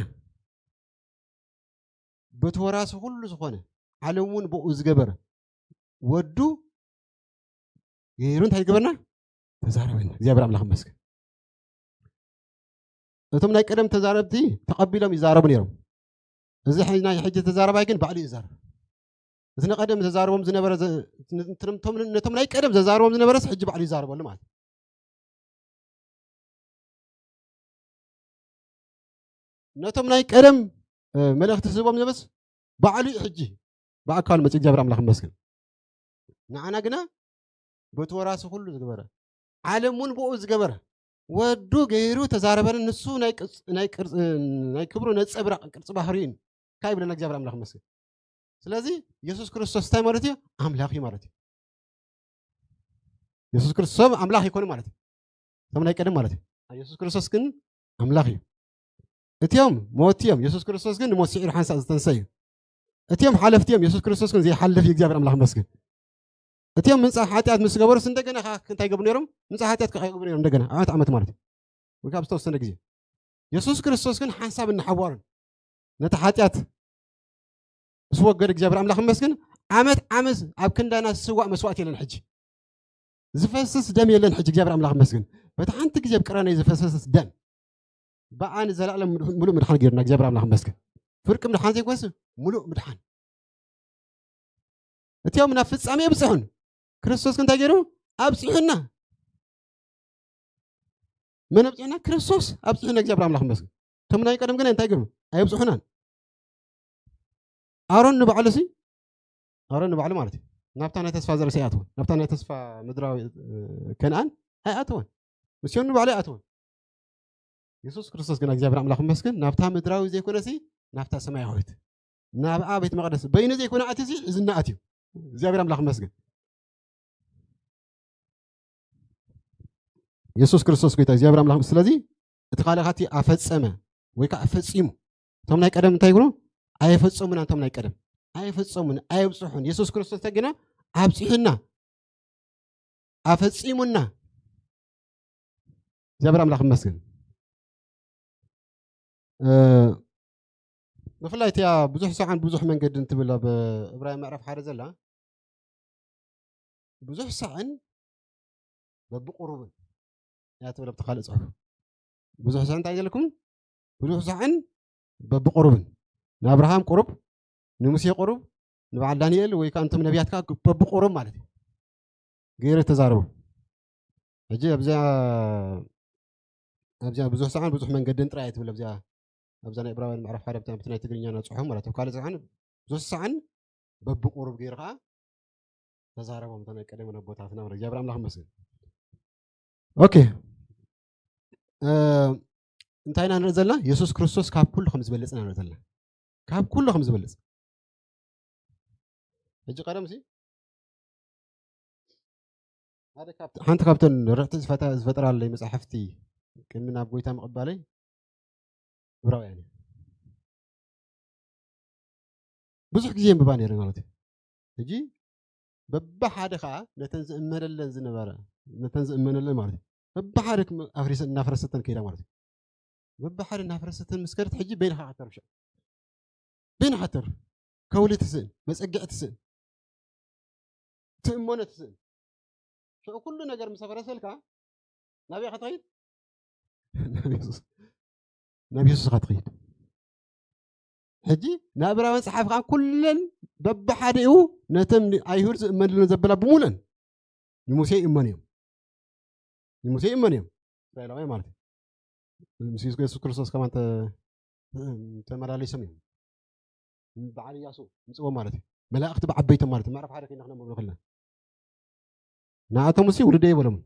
በቲ ወራሲ ኩሉ ዝኾነ ዓለም እውን ብኡ ዝገበረ ወዱ ገይሩ እንታይ ዝገበርና? ተዛረበና። እግዚኣብሔር ኣምላኽ ይመስገን። እቶም ናይ ቀደም ተዛረብቲ ተቐቢሎም ይዛረቡ ነይሮም። እዚ ሕዚ ናይ ሕጂ ተዛረባይ ግን ባዕሉ ይዛረብ። እቲ ንቀደም ተዛረቦም ዝነበረ ዘ- ነቶም ነቶም ናይ ቀደም ዘዛረቦም ዝነበረስ ሕጂ ባዕሉ ይዛረበሉ ማለት እዩ። ነቶም ናይ ቀደም እ፣ መልእኽቲ ዝህቦም ነበስ ባዕሉ እዩ ሕጂ ብኣካል መፅኡ እግዚኣብሔር ኣምላኽ ይመስገን። ንዓና ግና በቲ ወራሲ ኩሉ ዝገበረ ዓለም እውን ብኡ ዝገበረ ወዱ ገይሩ ተዛረበኒ። ንሱ ናይ ቅርፅ- ናይ ቅርፅ- ናይ ክብሩ ነፀብራቕ ቅርፂ ባህሪ እዩ። እንታይ ይብለና እግዚኣብሔር ኣምላኽ ይመስገን። ስለዚ የሱስ ክርስቶስ እንታይ ማለት እዩ? ኣምላኽ እዩ ማለት እዩ። የሱስ ክርስቶስ ኣምላኽ ይኮኑ ማለት እዩ። እቶም ናይ ቀደም ማለት እዩ። የሱስ ክርስቶስ ግን ኣምላኽ እዩ። እቲኦም ሞት እዮም። የሱስ ክርስቶስ ግን ንሞት ስዒሩ ሓንሳእ ዝተንሰ እዩ። እቲኦም ሓለፍቲ እዮም። የሱስ ክርስቶስ ግን ዘይሓልፍ እዩ። እግዚኣብሔር ኣምላኽ ይመስገን። እቲኦም ምንጻሕ ሓጢኣት ምስ ገበሩስ እንደገና ከኣ እንታይ ይገብሩ ነይሮም? ምንጻሕ ሓጢኣት ከኣ ይገብሩ ነይሮም እንደገና ዓመት ዓመት ማለት እዩ። ወይ ካብ ዝተወሰነ ግዜ። የሱስ ክርስቶስ ግን ሓንሳብ እናሓዋሩን ነቲ ሓጢኣት ምስ ወገደ እግዚኣብሔር ኣምላኽ ይመስገን ዓመት ዓመት ኣብ ክንዳና ዝስዋእ መስዋእቲ የለን ሕጂ። ዝፈስስ ደም የለን ሕጂ እግዚኣብሔር ኣምላኽ ይመስገን። በቲ ሓንቲ ግዜ ኣብ ቀራንዮ ዝፈሰሰስ ደም ብኣ ንዘላለም ምሉእ ምድሓን ገይሩና እግዚኣብሔር ኣምላኽ ይመስገን። ፍርቂ ምድሓን ዘይኮንስ ምሉእ ምድሓን። እቲኦም ናብ ፍጻሜ የብጽሑን። ክርስቶስ ግን እንታይ ገይሩ? ኣብጽሑና። መን ኣብጽሑና? ክርስቶስ ኣብጽሑና እግዚኣብሔር ኣምላኽ ይመስገን። እቶም ናይ ቀደም ግን እንታይ ገይሩ? ኣየብጽሑናን። ኣሮን ንባዕሉ ሲ ኣሮን ንባዕሉ ማለት እዩ ናብታ ናይ ተስፋ ዘርእሲ ኣይኣትወን። ናብታ ናይ ተስፋ ምድራዊ እ፣ ከነኣን ኣይኣተወን። ምስዮን ንባዕሉ ኣይኣተወን። የሱስ ክርስቶስ ግን እግዚኣብሔር ኣምላኽ ይመስገን ናብታ ምድራዊ ዘይኮነሲ ናብታ ሰማያዊት ናብኣ ቤት መቕደስ በይኑ ዘይኮነ ኣትሲ እዝና ኣትዩ እግዚኣብሔር ኣምላኽ ይመስገን። የሱስ ክርስቶስ ጎይታ እግዚኣብሔር ኣምላኽ። ስለዚ እቲ ካልእ ካቲ ኣፈጸመ ወይ ከዓ ፈጺሙ። እቶም ናይ ቀደም እንታይ ይብሉ? ኣየፈጸሙና። እቶም ናይ ቀደም ኣየፈጸሙን ኣየብጽሑን። የሱስ ክርስቶስ ተግና ኣብጽሑና ኣፈጺሙና። እግዚኣብሔር ኣምላኽ ይመስገን። እ፣ ብፍላይ እቲኣ ብዙሕ ሰዓን ብዙሕ መንገድን ትብል ኣብ እብራይ ምዕራፍ ሓደ ዘላ ብዙሕ ሳዕን በብቁሩብን እያ ትብል ኣብቲ ካልእ ጽሑፍ። ብዙሕ ሳዕ እንታይ ዘለኩም? ብዙሕ ሳዕን በብቁሩብን ንኣብርሃም ቁሩብ፣ ንሙሴ ቁሩብ፣ ንበዓል ዳንኤል ወይ ከዓ እንቶም ነቢያት ከዓ በብቁሩብ ማለት እዩ ገይረ ተዛረቡ። ሕጂ ኣብዚኣ ኣብዚኣ ብዙሕ ሳዕን ብዙሕ መንገድን ጥራይ እያ ትብል ኣብዚኣ ኣብዛ ናይ ዕብራውያን ምዕራፍ ሓደ ብቲ ናይ ትግርኛ ናፅሖም ማለት ኣብ ካልእ ሳዕን ብዙሕ ሳዕን በብቁሩብ ገይሩ ከዓ ተዛረቦም እቶም ናይ ቀደም ኣቦታትና ማለት እግዚኣብሔር ኣምላኽ ይመስገን። ኦኬ እ፣ እንታይ ኢና ንርኢ ዘለና? የሱስ ክርስቶስ ካብ ኩሉ ከም ዝበልፅ ኢና ንርኢ ዘለና። ካብ ኩሉ ከም ዝበልፅ ሕጂ ቀደም ሲ ሓደ ካብቲ ሓንቲ ካብተን ርዕቲ ዝፈጠ- ዝፈጠራለይ መፅሓፍቲ ቅድሚ ናብ ጎይታ ምቕባለይ ዕብራውያን እዩ። ብዙሕ ግዜ የንብባ ነይረ ማለት እዩ። ሕጂ በብሓደ ከዓ ነተን ዝእመነለን ዝነበረ ነተን ዝእመነለን ማለት እዩ በብሓደ ክም- ኣፍሪሰ እናፍረሰተን ከይዳ ማለት እዩ። በብሓደ እናፍረሰተን ምስ ከደት ሕጂ በይንኻ ከተርፍ ሽዑ በይንኻ ተርፍ ከውሊ ትስእን መፀግዒ ትስእን ትእመኖ ትስእን ሽዑ ኩሉ ነገር ምስ ኣፈረሰልካ ናበይ ኢኻ ትኸይድ? ናብ የሱስ ናብ የሱስ ኢኻ ትኸይድ። ሕጂ ናብ ዕብራውያን ፀሓፍ ከዓ ኩለን በብሓደኡ ነተን ኣይሁድ ዝእመንሉ ዘበላ ብምሉእን ንሙሴ ይእመኑ እዮም። ንሙሴ ይእመኑ እዮም እስራኤላውያን ማለት እዩ። ምስ የሱስ ክርስቶስ ከማን ተ- ተመላለሶም እዮም። በዓል እያሱ ምፅዎም ማለት እዩ። መላእክቲ ብዓበይቶም ማለት እዩ። ምዕራፍ ሓደ ከይና ክነንብብ ንኽእልና ንኣቶም እሲ ውልደ ይበሎም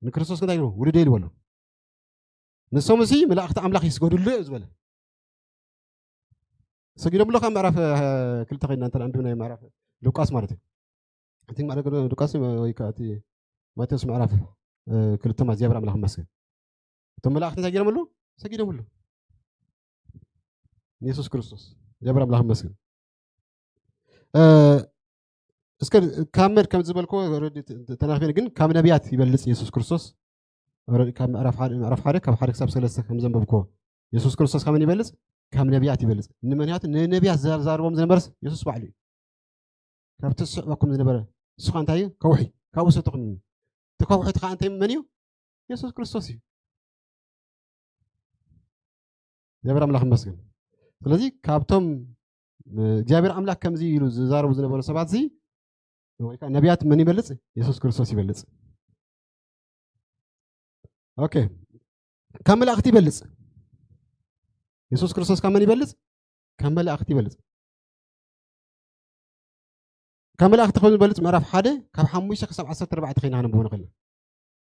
ንክርስቶስ እንታይ ይብሉ ውልደ ይበሎም ንሶም እሲ መላእክቲ ኣምላኽ ይስገዱሉ እዩ ዝበለ ሰጊዶምሉ ካብ ምዕራፍ እ፣ ክልተ ከይና እንተ ኣንብብ ናይ ምዕራፍ ሉቃስ ማለት እዩ እቲ ምዕራፍ ሉቃስ ወይ ከዓ እቲ ማቴዎስ ምዕራፍ እ፣ ክልተ ማለት እግዚኣብሔር ኣምላኽ ይመስገን እቶም መላእክቲ እንታይ ገይሮምሉ ሰጊዶምሉ ንየሱስ ክርስቶስ እግዚኣብሔር ኣምላኽ ይመስገን እ፣ እስከ ካብ መድ ከም ዝበልኮ ተናፊን ግን ካብ ነቢያት ይበልፅ የሱስ ክርስቶስ ካብ ምዕራፍ ሓደ ካብ ሓደ ክሳብ ሰለስተ ከም ዘንበብኮ የሱስ ክርስቶስ ከመን ይበልፅ ካብ ነቢያት ይበልጽ። ንምኽንያቱ ንነቢያት ዘዛርቦም ዝነበረስ የሱስ ባዕሉ እዩ። ካብቲ ዝስዕበኩም ዝነበረ ንሱ ኸዓ እንታይ እዩ? ከውሒ፣ ካብኡ ሰተኹም እዩ። እቲ ከውሒ እቲ ኸዓ እንታይ መን እዩ? የሱስ ክርስቶስ እዩ። እግዚኣብሔር ኣምላኽ ይመስገን። ስለዚ ካብቶም እግዚኣብሔር ኣምላኽ ከምዚ ኢሉ ዝዛረቡ ዝነበሩ ሰባት እዚ ወይ ከዓ ነቢያት መን ይበልፅ? የሱስ ክርስቶስ ይበልፅ። ኦኬ፣ ካብ መላእኽቲ ይበልፅ። የሱስ ክርስቶስ ካብ መን ይበልፅ? ካብ መላእኽቲ ይበልፅ። ካብ መላእኽቲ ከም ዝበልፅ ምዕራፍ ሓደ ካብ ሓሙሽተ ክሳብ ዓሰርተ ኣርባዕተ ኮይና ከነንብቦ ንኽእል።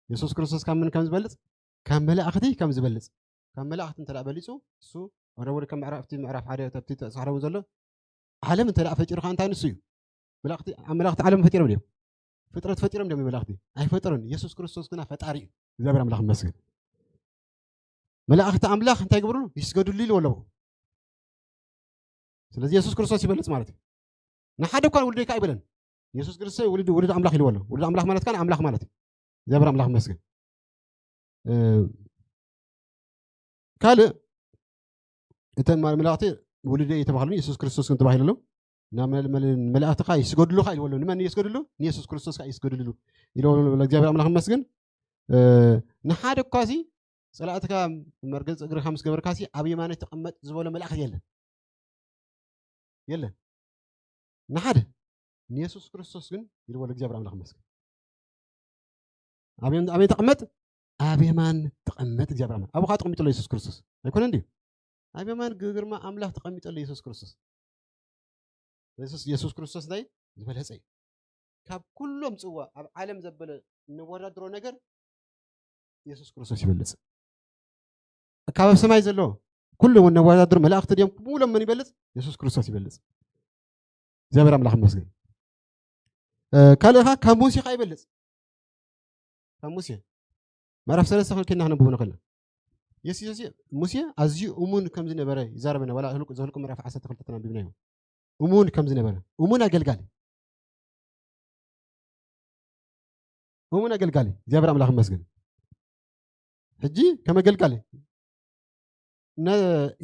የሱስ ክርስቶስ ካብ መን ከም ዝበልፅ? ካብ መላእኽቲ ከም ዝበልፅ። ካብ መላእኽቲ እንተ በሊፁ እሱ ወደ ወደ ከም ምዕራፍቲ ምዕራፍ ሓደ ተብቲ ተሳሕረቡ ዘሎ ዓለም እንተ ፈጢሩ ከዓ እንታይ ንሱ እዩ? መላእኽቲ ኣብ መላእኽቲ ዓለም ፈጢሮም ድዮም? ፍጥረት ፈጢሮም ድዮም መላእኽቲ? ኣይፈጠሩን። የሱስ ክርስቶስ ግና ፈጣሪ እዩ። እግዚኣብሔር ኣምላኽ ይመስገን። መላእኽቲ ኣምላኽ እንታይ ይገብሩ? ይስገዱሉ ኢልዎ ኣለዎ። ስለዚ የሱስ ክርስቶስ ይበልፅ ማለት እዩ። ንሓደ እኳ ውልደይ ከዓ ኣይበለን። የሱስ ክርስቶስ ውልድ ውልድ ኣምላኽ ኢልዎ ኣሎ። ውልድ ኣምላኽ ማለት ከዓ ኣምላኽ ማለት እዩ። እግዚኣብሔር ኣምላኽ ይመስገን። ካልእ እተን መላእኽቲ ውልደይ እየተባህሉ የሱስ ክርስቶስ ግን ተባሂሉ ኣሎ። ናብ መላእኽቲ ከዓ ይስገድሉ ከዓ ኢልዎ ኣሎ። ንመን ይስገድሉ? ንየሱስ ክርስቶስ ከዓ ይስገድሉ ኢልዎ ኣሎ። እግዚኣብሔር ኣምላኽ ይመስገን። ንሓደ እኳ ሲ ፀላእትካ መርገፂ እግርካ ምስ ገበርካ ሲ ኣብ የማነይ ተቐመጥ ዝበሎ መልኣኽ የለን፣ የለን። ንሓደ ንየሱስ ክርስቶስ ግን ኢልዎ ለእግዚኣብሔር ኣምላኽ ይመስገን። ኣበይ ኣበይ ተቐመጥ? ኣብ የማን ተቐመጥ እግዚኣብሔር ኣምላኽ። ኣብኡ ከዓ ተቐሚጡ ኣሎ የሱስ ክርስቶስ ኣይኮነን ድዩ? ኣብ የማን ግርማ ኣምላኽ ተቐሚጡ ኣሎ የሱስ ክርስቶስ። የሱስ የሱስ ክርስቶስ እንታይ ዝበለጸ እዩ። ካብ ኩሎም ጽዋ ኣብ ዓለም ዘበለ እንወዳድሮ ነገር የሱስ ክርስቶስ ይበልጽ። ካብ ኣብ ሰማይ ዘሎ ኩሉ ነወዳድር መላእኽቲ ድዮም ኩሎም መን ይበልጽ? የሱስ ክርስቶስ ይበልጽ። እግዚኣብሔር ኣምላኽ ይመስገን። ካልእኻ ካብ ሙሴ ኸዓ ይበልጽ። ካብ ሙሴ ምዕራፍ ሰለስተ ክንከይና ክነብቡ ንኽእል። የሱስ ሙሴ ኣዝዩ እሙን ከም ዝነበረ ይዛረበና። ዋላ ዘልቁ ምዕራፍ ዓሰርተ ክልተ ተናቢብናዮ። እሙን ከም ዝነበረ እሙን ኣገልጋሊ እሙን ኣገልጋሊ እግዚኣብሔር ኣምላኽ ይመስገን። ሕጂ ከም ኣገልጋሊ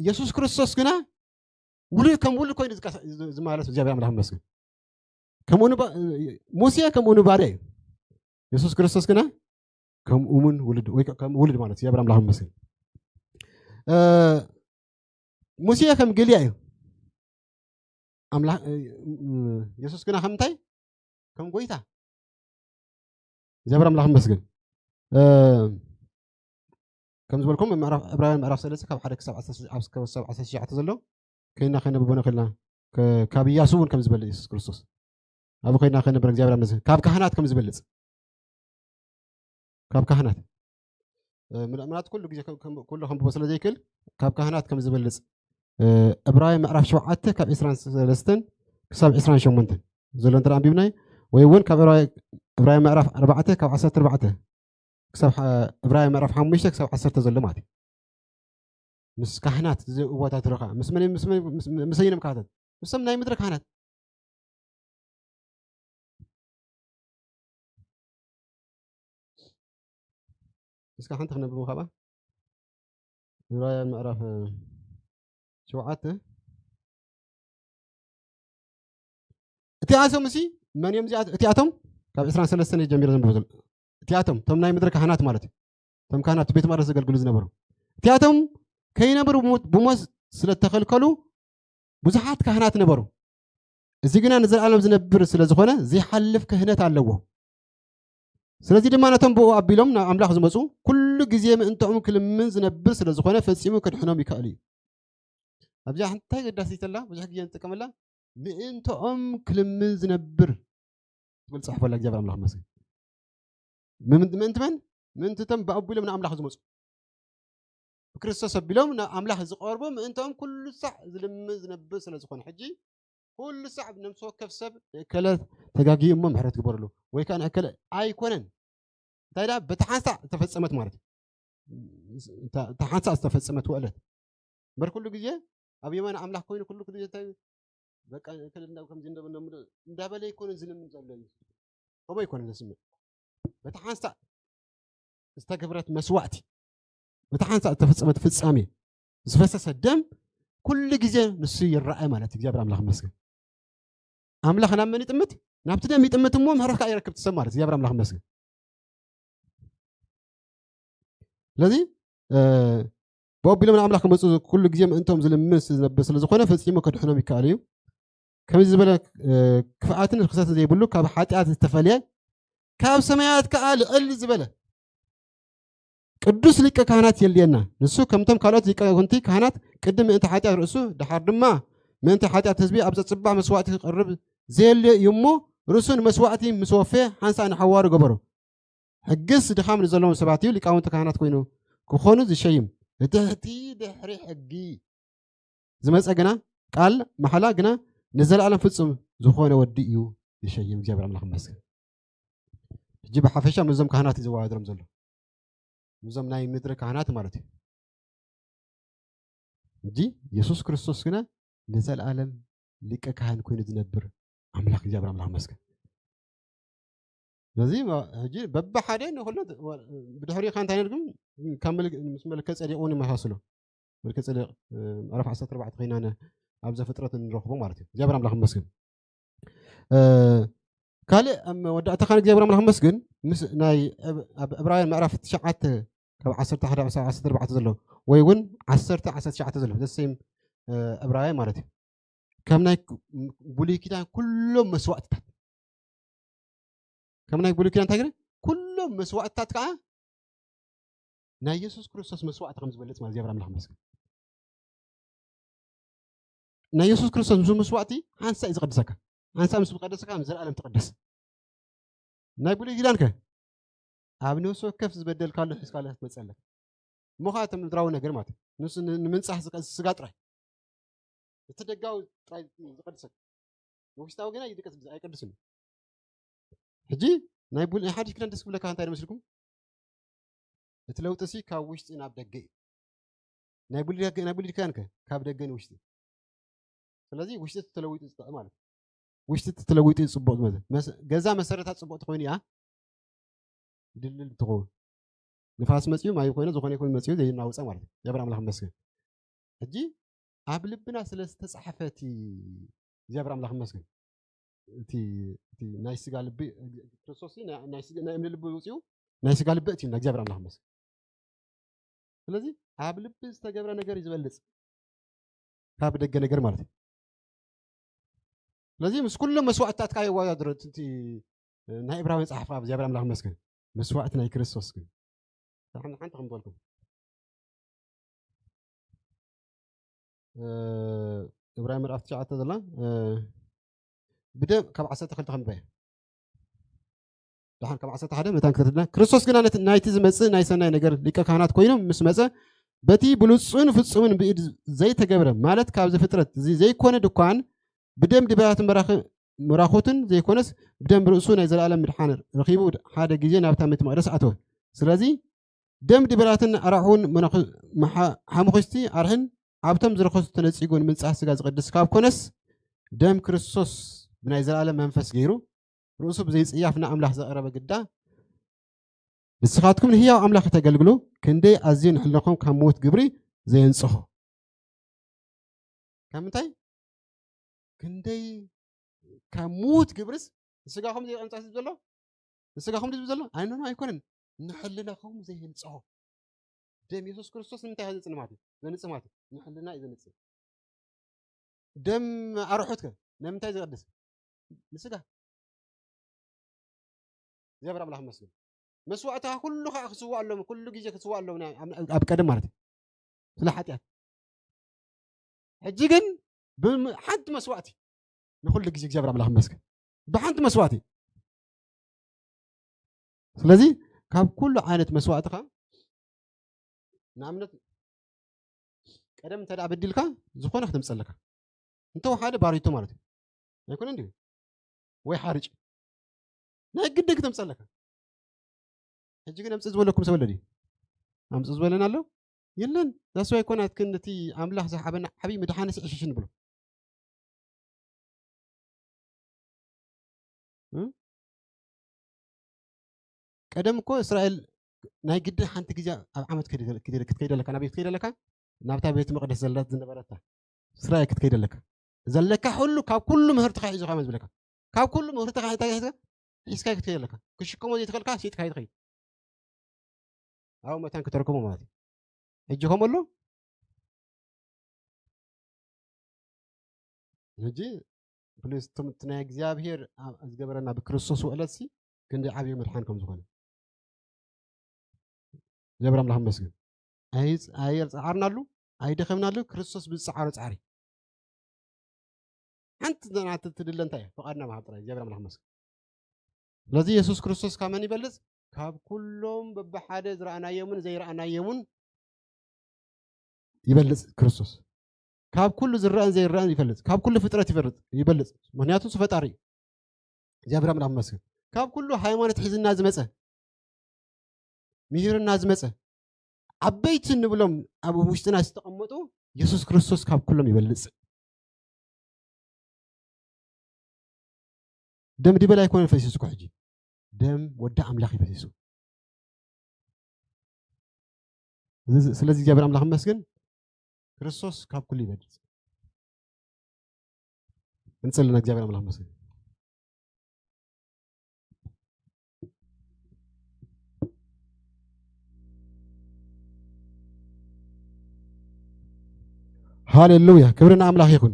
የሱስ ክርስቶስ ግና ውሉድ ከም ውሉድ ኮይኑ ዝመላለስ እግዚኣብሔር ኣምላኽ ይመስገን። ከምኡ ሙሴ ከምኡ ንባርያ እዩ። የሱስ ክርስቶስ ግና ከም እሙን ውሉድ ወይ ከም ውሉድ ማለት እግዚኣብሔር ኣምላኽ ይመስገን። ሙሴ ከም ገልያ እዩ። ኣምላኽ የሱስ ግና ከም እንታይ? ከም ጎይታ እግዚኣብሔር ኣምላኽ ይመስገን። ከም ዝበልኩም ምዕራፍ ዕብራውያን ምዕራፍ ሰለስተ ካብ ሓደ ክሳብ ዓሰርተ ዓሰርተ ሽዓተ ዘሎ ኮይና ከነብቦ ንኽእልና ካብ ኢያሱ እውን ከም ዝበልፅ የሱስ ክርስቶስ ኣብ ኮይና ከነብረ እግዚኣብሔር ይመስገን ካብ ካህናት ከም ዝበልፅ ካብ ካህናት ምእመናት ኩሉ ግዜ ኩሉ ከንብቦ ስለ ዘይክእል ካብ ካህናት ከም ዝበልፅ ዕብራውያን ምዕራፍ ሸውዓተ ካብ ዕስራን ሰለስተን ክሳብ ዕስራን ሸሞንተን ዘሎ እንተ ኣንቢብናይ ወይ እውን ካብ ዕብራውያን ምዕራፍ ኣርባዕተ ካብ ዓሰርተ ኣርባዕተ ክሳብ ዕብራውያን ምዕራፍ ሓሙሽተ ክሳብ ዓሰርተ ዘሎ ማለት እዩ። ምስ ካህናት ዝወዳድርኻ ምስ መን ምስ መን ምስ መን ምስ መን ካህናት ምስም ናይ ምድሪ ካህናት እስካ ሓንቲ ክነብብ ካባ ዕብራውያን ምዕራፍ ሸውዓተ እቲኣቶም እሲ መን እዮም እዚኣ- እቲኣቶም ካብ ዕስራን ሰለስተን ጀሚሩ ዘንብቡ ዘሎ እቲኣቶም እቶም ናይ ምድሪ ካህናት ማለት እዩ። እቶም ካህናት ቤት መቅደስ ዘገልግሉ ዝነበሩ እቲኣቶም ከይነብሩ ብሞት- ብሞት ስለተኸልከሉ ብዙሓት ካህናት ነበሩ። እዚ ግና ንዘለኣለም ዝነብር ስለ ዝኾነ ዘይሓልፍ ክህነት ኣለዎ። ስለዚ ድማ ነቶም ብኡ ኣቢሎም ናብ ኣምላኽ ዝመፁ ኩሉ ግዜ ምእንትኦም ክልምን ዝነብር ስለ ዝኾነ ፈጺሙ ክድሕኖም ይከኣል እዩ። ኣብዚኣ እንታይ ገዳሲተላ ብዙሕ ግዜ ንጥቀመላ ምእንትኦም ክልምን ዝነብር ትብል ፅሕፈላ እግዚኣብሔር ኣምላኽ መስል ምእንቲ መን ምእንትቶም ብኣቢሎም ንኣምላኽ ዝመፁ ብክርስቶስ ኣቢሎም ናብ ኣምላኽ ዝቐርቡ ምእንቶም ኩሉ ሳዕ ዝልምን ዝነብር ስለ ዝኾነ ሕጂ ኩሉ ሳዕ ነብሲ ወከፍ ሰብ ንእከለ ተጋጊዩ እሞ ምሕረት ግበርሉ ወይ ከዓ ንእከለ ኣይኮነን እንታይ ዳ በቲ ሓንሳእ ዝተፈጸመት ማለት እዩ እታ ሓንሳእ ዝተፈጸመት ውዕለት እምበር ኩሉ ግዜ ኣብ የማን ኣምላኽ ኮይኑ ኩሉ ግዜ እንታይ በቃ እከለ እንዳ ከምዚ እንዳበለ እንዳበለ ኣይኮነን ዝልምን ዘሎ እዩ ከምኡ ኣይኮነን ዘስምዕ በቲ ሓንሳእ ዝተገብረት መስዋዕቲ በቲ ሓንሳእ ዝተፈጸመት ፍጻሜ ዝፈሰሰ ደም ኩሉ ግዜ ንሱ ይረኣይ ማለት እዩ። እግዚኣብሔር ኣምላኽ ይመስገን። ኣምላኽ ናብ መን ይጥምት? ናብቲ ደም ይጥምት እሞ ምሕረት ከዓ ይረክብ ትሰብ ማለት እዩ። እግዚኣብሔር ኣምላኽ ይመስገን። ስለዚ ብኣቢሎም ንኣምላኽ ክመፁ ኩሉ ግዜ ምእንቶም ዝልምን ዝነብር ስለ ዝኾነ ፈፂሙ ከድሕኖም ይከኣል እዩ። ከምዚ ዝበለ ክፍኣትን ርክሰትን ዘይብሉ ካብ ሓጢኣት ዝተፈልየ ካብ ሰማያት ከዓ ልዕል ዝበለ ቅዱስ ሊቀ ካህናት የልየና። ንሱ ከምቶም ካልኦት ሊቀ ኮንቲ ካህናት ቅድም ምእንቲ ሓጢኣት ርእሱ ድሓር ድማ ምእንቲ ሓጢኣት ህዝቢ ኣብ ዘጽባሕ መስዋእቲ ክቐርብ ዘየልዮ እዩ እሞ ርእሱ ንመስዋእቲ ምስ ወፈየ ሓንሳእ ንሓዋሩ ገበሮ። ሕግስ ድኻም ንዘለዎም ሰባት እዩ ሊቃውንቲ ካህናት ኮይኑ ክኾኑ ዝሸይም። እቲ ሕቲ ድሕሪ ሕጊ ዝመጸ ግና ቃል መሓላ ግና ንዘለኣለም ፍጹም ዝኾነ ወዲ እዩ ዝሸይም። እግዚኣብሔር ኣምላኽ ይመስገን። ሕጂ ብሓፈሻ ምስዞም ካህናት እዩ ዘወዳድሮም ዘሎ፣ ምስዞም ናይ ምድሪ ካህናት ማለት እዩ። እንጂ የሱስ ክርስቶስ ግና ንዘለኣለም ሊቀ ካህን ኮይኑ ዝነብር ኣምላኽ እግዚኣብሔር ኣምላኽ ይመስገን። ስለዚ ሕጂ በብሓደ ንኩሉ ብድሕሪኡ እንታይ ነድግም ካብ መልክ- ምስ መልከ ጸዲቅ እውን ይመሳስሎ። መልከ ጸዲቅ ምዕራፍ ዓሰርተ ኣርባዕተ ኮይና ኣብ ዘፍጥረት እንረኽቦ ማለት እዩ። እግዚኣብሔር ኣምላኽ ይመስገን። ካልእ ኣብ መወዳእታ ካን እግዚኣብሔር ኣምላኽ ይመስገን ምስ ናይ ኣብ ዕብራውያን ምዕራፍ ትሽዓተ ካብ ዓሰርተ ሓደ ክሳብ ዓሰርተ ኣርባዕተ ዘሎ ወይ እውን ዓሰርተ ዓሰርተ ትሽዓተ ዘሎ ዘሰይም ዕብራውያን ማለት እዩ። ከም ናይ ብሉይ ኪዳን ኩሎም መስዋእትታት ከም ናይ ብሉይ ኪዳን እንታይ ገለ ኩሎም መስዋእትታት ከዓ ናይ የሱስ ክርስቶስ መስዋእቲ ከም ዝበለፅ ማለት እግዚኣብሔር ኣምላኽ መስገን። ናይ የሱስ ክርስቶስ ምስ መስዋእቲ ሓንሳ እዩ ዝቐድሰካ። ሓንሳ ምስ ዝቐደሰካ ምስ ዘለኣለም ትቐደስ። ናይ ብሉይ ኪዳን ከ ኣብ ነፍሲ ወከፍ ዝበደልካሉ ሒዝካሉ ክትመፅእ ኣለካ። እሞ ከዓ እቲ ምድራዊ ነገር ማለት እዩ። ንሱ ን- ንምንፃህ ዝቀ- ስጋ ጥራይ እቲ ደጋዊ ጥራይ ዝቐድሰካ። ውሽጣዊ ግና ይድቀስ ኣይቀድስን እዩ። ሕጂ ናይ ቡል ናይ ሓድሽ ኪዳን ደስ ክብለካ እንታይ ይመስልኩም? እቲ ለውጢ ሲ ካብ ውሽጢ ናብ ደገ እዩ። ናይ ቡል ናይ ቡል ኪዳን ከ ካብ ደገ ንውሽጢ። ስለዚ ውሽጢ ተለዊጡ ዝጠ ማለት ውሽጢ ተለዊጡ ጽቡቕ ዝመዘ ገዛ መሰረታ ጽቡቕ ትኾይኑ እያ ድልል ትኸውን። ንፋስ መጽዩ ማይ ኮይነ ዝኾነ ይኹን መጽዩ ዘይናውጸ ማለት እዩ። የብር ኣምላኽ መስገን። ሕጂ ኣብ ልብና ስለ ዝተጻሕፈ እቲ እግዚኣብሔር ኣምላኽ ይመስገን። እቲ እቲ ናይ ስጋ ልቢ ክርስቶስ ናይ ናይ ስጋ ናይ እምኒ ልቢ ውጽኡ ናይ ስጋ ልቢ እቲ እግዚኣብሔር ኣምላኽ ይመስገን። ስለዚ ኣብ ልቢ ዝተገብረ ነገር እዩ ዝበልጽ ካብ ደገ ነገር ማለት እዩ። ስለዚ ምስ ኩሎም መስዋዕትታትካ የወዳድሮ እቲ ናይ ዕብራዊ መጽሓፍ ካብ እግዚኣብሔር ኣምላኽ ይመስገን። መስዋዕቲ ናይ ክርስቶስ ግን ሓንቲ ሓንቲ ክንበልኩም እብራይ ምዕራፍ ትሽዓተ ዘላ ብደም ካብ ዓሰርተ ክልተ ክንበየ ደሓን ካብ ዓሰርተ ሓደ መታን ከተድና ክርስቶስ ግና ነቲ- ናይቲ ዝመጽእ ናይ ሰናይ ነገር ሊቀ ካህናት ኮይኑ ምስ መጸ በቲ ብሉጹን ፍጹምን ብኢድ ዘይተገብረ ማለት ካብዚ ፍጥረት እዚ ዘይኮነ ድኳን ብደም ድበያትን መራኽ- መራኹትን ዘይኮነስ ብደም ርእሱ ናይ ዘለኣለም ምድሓን ረኺቡ ሓደ ግዜ ናብታ ቤተ መቕደስ ኣተወ። ስለዚ ደም ድበላትን ኣራሑን መናኽ- መሓ- ሓሙኽሽቲ ኣርሕን ኣብቶም ዝረኸሱ ተነጺጉ ንምንጻህ ስጋ ዝቕድስ ካብ ኮነስ ደም ክርስቶስ ብናይ ዘለኣለም መንፈስ ገይሩ ርእሱ ብዘይጽያፍ ንኣምላኽ ዘቐረበ ግዳ ንስኻትኩም ንህያው ኣምላኽ ከተገልግሉ ክንደይ ኣዝዩ ንሕልናኹም ካብ ምዉት ግብሪ ዘየንጽሆ። ካብ ምንታይ? ክንደይ ካብ ምዉት ግብርስ ንስጋኹም ዘየንጽህ ዘሎ ንስጋኹም ድዩ ዘሎ? ኣይኖኖ ኣይኮነን። ንሕልናኹም ዘየንጽሆ ደም የሱስ ክርስቶስ ንምንታይ እዩ ዘንጽህ ማለት እዩ? ዘንጽህ ማለት እዩ። ንሕልና እዩ ዘንጽህ። ደም ኣርሑት ከ ንምንታይ ዝቐድስ? ንስጋ እግዚኣብሔር ኣምላኽ ይመስገን። መስዋእትኻ ኩሉ ከዓ ክስዋእ ኣለዎም፣ ኩሉ ግዜ ክስዋእ ኣለዎም ናይ- ኣብ- ኣብ ቀደም ማለት እዩ። ስለ ሓጢኣት። ሕጂ ግን ብሓንቲ መስዋእቲ ንኩሉ ግዜ እግዚኣብሔር ኣምላኽ ይመስገን። ብሓንቲ መስዋእቲ። ስለዚ ካብ ኩሉ ዓይነት መስዋእትኻ ንኣብነት ቀደም እንተ ደኣ በዲልካ ዝኾነ ክተምፀለካ እንተወሓደ ባሪቶ ማለት እዩ ኣይኮነ እንዲ ወይ ሓርጭ ናይ ግድን ክተምፀለካ ሕጂ ግን ኣምፅእ ዝበለኩም ሰብ ኣለድ ኣምፅእ ዝበለና ኣሎ የለን ዛስዋ ኣይኮናት ግን እቲ ኣምላኽ ዝሓበና ዓብይ ምድሓንስ ዕሽሽ ንብሎ ቀደም እኮ እስራኤል ናይ ግድን ሓንቲ ግዜ ኣብ ዓመት ክትከይደለካ ናበይ ክትከይደለካ ናብታ ቤት መቅደስ ዘላት ዝነበረታ እስራኤል ክትከይድ ኣለካ። ዘለካ ኩሉ፣ ካብ ኩሉ ምህርትኻ ሒዝኻ መ ዝብለካ። ካብ ኩሉ ምህርትኻ እንታይ ሒዝካ? ሒዝካ ክትከይድ ኣለካ። ክሽከሞ ዘይትኸልካ፣ ሸይጥካ ይትኸይድ። ኣብ መታን ክተርክሞ ማለት እዩ። ሕጂ ከምኡ ኣሎ። ሕጂ ፕሊዝ፣ ትም-፣ እቲ ናይ እግዚኣብሔር ኣ-፣ ዝገበረና ብክርስቶስ ውዕለት ሲ ክንደይ ዓብዪ ምድሓን ከም ዝኾነ። እግዚኣብሔር ኣምላኽ ይመስገን። ኣይ-፣ ኣየርጻዓርናሉ፣ ኣይደኸምናሉ፣ ክርስቶስ ብዝጸዓሮ ጻዕሪ። ሓንቲ ናቱ ትድለ እንታይ እያ? ፍቓድና ምሃብ ጥራይ። እግዚኣብሔር ኣምላኽ ይመስገን። ስለዚ የሱስ ክርስቶስ ካብ መን ይበልጽ? ካብ ኩሎም በብሓደ ዝረኣናዮምን ዘይረኣናዮምን ይበልጽ ክርስቶስ። ካብ ኩሉ ዝረኣን ዘይረኣን ይፈልጽ። ካብ ኩሉ ፍጥረት ይፈልጽ፣ ይበልጽ። ምኽንያቱ እሱ ፈጣሪ እዩ። እግዚኣብሔር ኣምላኽ ይመስገን። ካብ ኩሉ ሃይማኖት ሒዝና ዝመጸ፣ ምሂርና ዝመጸ፣ ዓበይቲ እንብሎም ኣብ ውሽጥና ዝተቐመጡ፣ የሱስ ክርስቶስ ካብ ኩሎም ይበልጽ። ደም ዲበል ኣይኮነን ፈሲሱ እኮ ሕጂ። ደም ወዲ ኣምላኽ እዩ ፈሲሱ። እዚ፣ ስለዚ እግዚኣብሔር ኣምላኽ ይመስገን። ክርስቶስ ካብ ኩሉ ይበልጽ። እንጽልና እግዚኣብሔር ኣምላኽ ይመስገን። ሃሌሉያ፣ ክብሪ ንኣምላኽ ይኹን።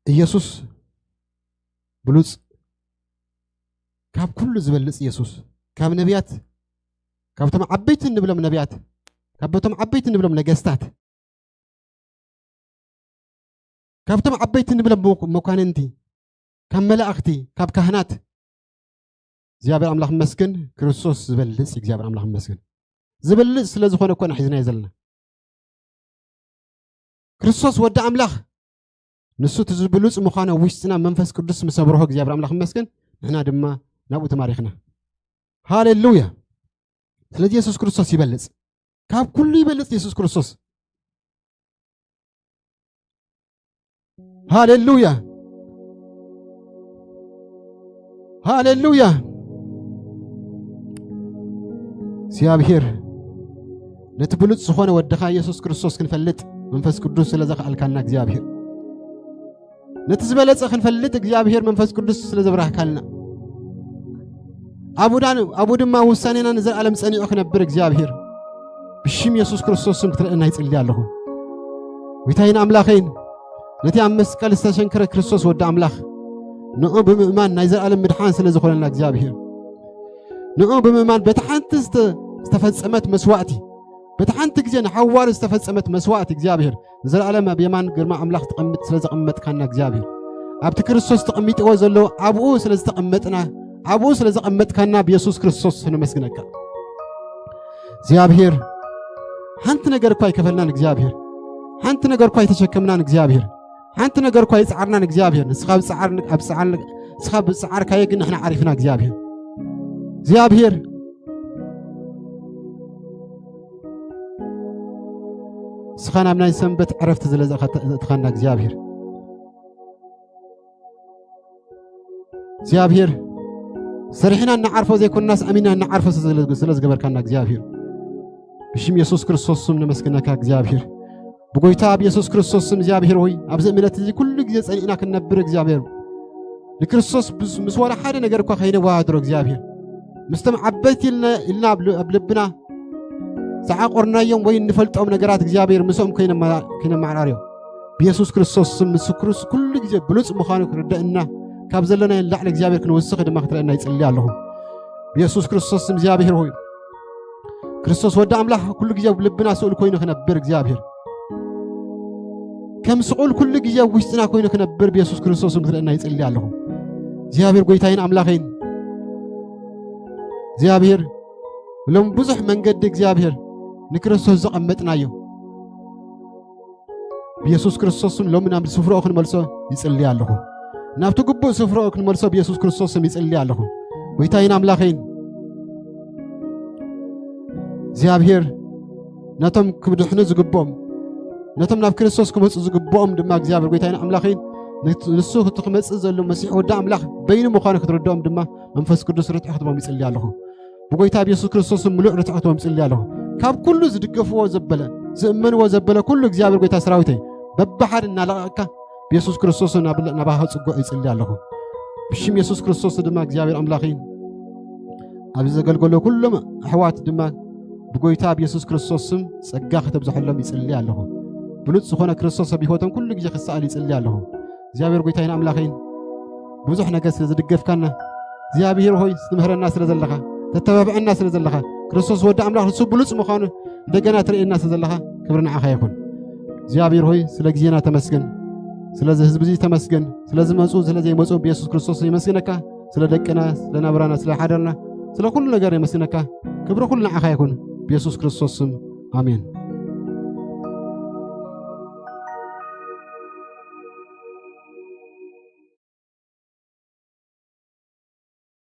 ኢየሱስ ብሉጽ፣ ካብ ኩሉ ዝበልጽ ኢየሱስ፣ ካብ ነቢያት፣ ካብቶም ዓበይቲ እንብሎም ነቢያት፣ ካብቶም ዓበይቲ እንብሎም ነገስታት፣ ካብቶም ዓበይቲ እንብሎም መኳ-፣ መኳንንቲ፣ ካብ መላእኽቲ፣ ካብ ካህናት፣ እግዚኣብሔር ኣምላኽ ይመስገን። ክርስቶስ ዝበልጽ፣ እግዚኣብሔር ኣምላኽ ይመስገን። ዝበልጽ ስለ ዝኾነ እኮ ኢና ሒዝናዮ ዘለና። ክርስቶስ ወዲ ኣምላኽ፣ ንሱ እቲ ዝብሉጽ ምዃኑ ኣብ ውሽጥና መንፈስ ቅዱስ ምስ ኣብርሆ እግዚኣብሔር ኣምላኽ ይመስገን፣ ንሕና ድማ ናብኡ ተማሪኽና። ሃሌሉያ! ስለዚ የሱስ ክርስቶስ ይበልጽ፣ ካብ ኩሉ ይበልጽ የሱስ ክርስቶስ። ሃሌሉያ! ሃሌሉያ! እግዚኣብሔር፣ ነቲ ብሉጽ ዝኾነ ወድኻ የሱስ ክርስቶስ ክንፈልጥ መንፈስ ቅዱስ ስለ ዘኽኣልካና እግዚኣብሔር፣ ነቲ ዝበለጸ ክንፈልጥ እግዚኣብሔር መንፈስ ቅዱስ ስለ ዘብራህካልና፣ ኣብኡ ዳ-፣ ኣብኡ ድማ ውሳኔና ንዘለኣለም ጸኒዑ ክነብር እግዚኣብሔር ብሽም የሱስ ክርስቶስ ስም ክትርእየና ይጽሊ ኣለኹ። ጎይታይን ኣምላኸይን፣ ነቲ ኣብ መስቀል ዝተሸንከረ ክርስቶስ ወዲ ኣምላኽ፣ ንዑ ብምእማን ናይ ዘለኣለም ምድሓን ስለ ዝኾነልና እግዚኣብሔር፣ ንዑ ብምእማን በቲ ሓንቲ ዝተ-፣ ዝተፈጸመት መስዋእቲ፣ በቲ ሓንቲ ግዜ ንሓዋሩ ዝተፈጸመት መስዋእቲ እግዚኣብሔር ንዘለኣለም ኣብ የማን ግርማ ኣምላኽ ትቐምጥ ስለ ዘቐመጥካና እግዚኣብሔር፣ ኣብቲ ክርስቶስ ተቐሚጥዎ ዘሎ ኣብኡ ስለ ዝተቐመጥና፣ ኣብኡ ስለ ዘቐመጥካና ብየሱስ ክርስቶስ ነመስግነካ። እግዚኣብሔር፣ ሓንቲ ነገር እኳ ኣይከፈልናን እግዚኣብሔር፣ ሓንቲ ነገር እኳ ኣይተሸከምናን እግዚኣብሔር፣ ሓንቲ ነገር እኳ ኣይጸዓርናን እግዚኣብሔር። ንስኻ ብጸዓር-፣ ኣብ ጸዓር-፣ ንስኻ ብጸዓርካዮ ግን ንሕና ዓሪፍና እግዚኣብሔር። እግዚኣብሔር፣ ንስኻ ናብ ናይ ሰንበት ዕረፍቲ ስለ ዘእተኻና እግዚኣብሔር፣ እግዚኣብሔር፣ ሰሪሕና እንዓርፎ ዘይኮንናስ ኣሚንና እንዓርፎ ስለ-፣ ስለ ዝገበርካና እግዚኣብሔር፣ ብሽም የሱስ ክርስቶስ ስም ነመስግነካ እግዚኣብሔር። ብጎይታ ኣብ የሱስ ክርስቶስ ስም እግዚኣብሔር ሆይ፣ ኣብዚ እምነት እዚ ኩሉ ግዜ ጸኒዕና ክንነብር እግዚኣብሔር፣ ንክርስቶስ ምስ፣ ምስ ዋላ ሓደ ነገር እኳ ከይነወዳድሮ እግዚኣብሔር፣ ምስቶም ዓበይቲ ኢልና፣ ኢልና ኣብ ል-፣ ኣብ ልብና ዝዓቆርናዮም ወይ እንፈልጦም ነገራት እግዚኣብሔር ምስኦም ከይነማ-፣ ከይነመዓራርዮ ብየሱስ ክርስቶስ ስም ምስ ክርስ-፣ ኩሉ ግዜ ብሉጽ ምዃኑ ክርደእና ካብ ዘለናዮ ንላዕሊ እግዚኣብሔር ክንውስኽ ድማ ክትረአና ይጽሊ ኣለኹ። ብየሱስ ክርስቶስ ስም እግዚኣብሔር ሆይ፣ ክርስቶስ ወዲ ኣምላኽ ኩሉ ግዜ ኣብ ልብና ስኡል ኮይኑ ክነብር እግዚኣብሔር፣ ከም ስኡል ኩሉ ግዜ ኣብ ውሽጥና ኮይኑ ክነብር ብየሱስ ክርስቶስ ስም ክትረአና ይጽሊ ኣለኹ። እግዚኣብሔር ጎይታይን ኣምላኸይን እግዚኣብሔር፣ ሎም ብዙሕ መንገዲ እግዚኣብሔር ንክርስቶስ ዘቐመጥናዮ ብየሱስ ክርስቶስ ስም ሎሚ ናብ ስፍራኡ ክንመልሶ ይጽሊ ኣለኹ። ናብቲ ግቡእ ስፍራኡ ክንመልሶ ብየሱስ ክርስቶስ ስም ይጽሊ ኣለኹ። ጎይታይን ኣምላኸይን እግዚኣብሔር፣ ነቶም ክድሕኑ ዝግብኦም፣ ነቶም ናብ ክርስቶስ ክመጹ ዝግብኦም ድማ እግዚኣብሔር ጎይታይን ኣምላኸይን፣ ንሱ እቲ ክመጽእ ዘሎ መሲሕ ወዲ ኣምላኽ በይኑ ምዃኑ ክትርድኦም ድማ መንፈስ ቅዱስ ርትዕ ክትቦም ይጽሊ ኣለኹ። ብጎይታ ብየሱስ ክርስቶስ ምሉእ ርትዕ ክትቦም ይጽሊ ኣለኹ። ካብ ኩሉ ዝድገፍዎ ዘበለ፣ ዝእመንዎ ዘበለ ኩሉ እግዚኣብሔር ጎይታ ሰራዊተይ በብሓደ እናለቐቕካ ብየሱስ ክርስቶስ ናብ ናባኻ ጽጉዕ ይጽሊ ኣለኹ። ብሽም የሱስ ክርስቶስ ድማ እግዚኣብሔር ኣምላኸይ ኣብዚ ዘገልገሎ ኩሎም ኣሕዋት ድማ ብጎይታ ብየሱስ ክርስቶስ ስም ጸጋ ከተብዝሐሎም ይጽሊ ኣለኹ። ብሉጽ ዝኾነ ክርስቶስ ኣብ ህይወቶም ኩሉ ግዜ ክሰኣል ይጽሊ ኣለኹ። እግዚኣብሔር ጎይታይን ኣምላኸይን ብዙሕ ነገር ስለ ዝድገፍካና እግዚኣብሔር ሆይ ስትምህረና ስለ ዘለኻ ተተባብዐና ስለ ዘለኻ ክርስቶስ ወዲ ኣምላኽ ንሱ ብሉጽ ምዃኑ እንደገና ትርእየና ስለ ዘለኻ ክብሪ ንዓኻ ይኹን። እግዚኣብሔር ሆይ ስለ ግዜና ተመስገን፣ ስለዚ ህዝቢ እዚ ተመስገን፣ ስለ ዝመፁ ስለ ዘይመፁ ብየሱስ ክርስቶስ የመስግነካ። ስለ ደቅና ስለ ናብራና ስለ ሓደርና ስለ ኩሉ ነገር የመስግነካ። ክብሪ ኩሉ ንዓኻ ይኹን ብየሱስ ክርስቶስ ስም ኣሜን።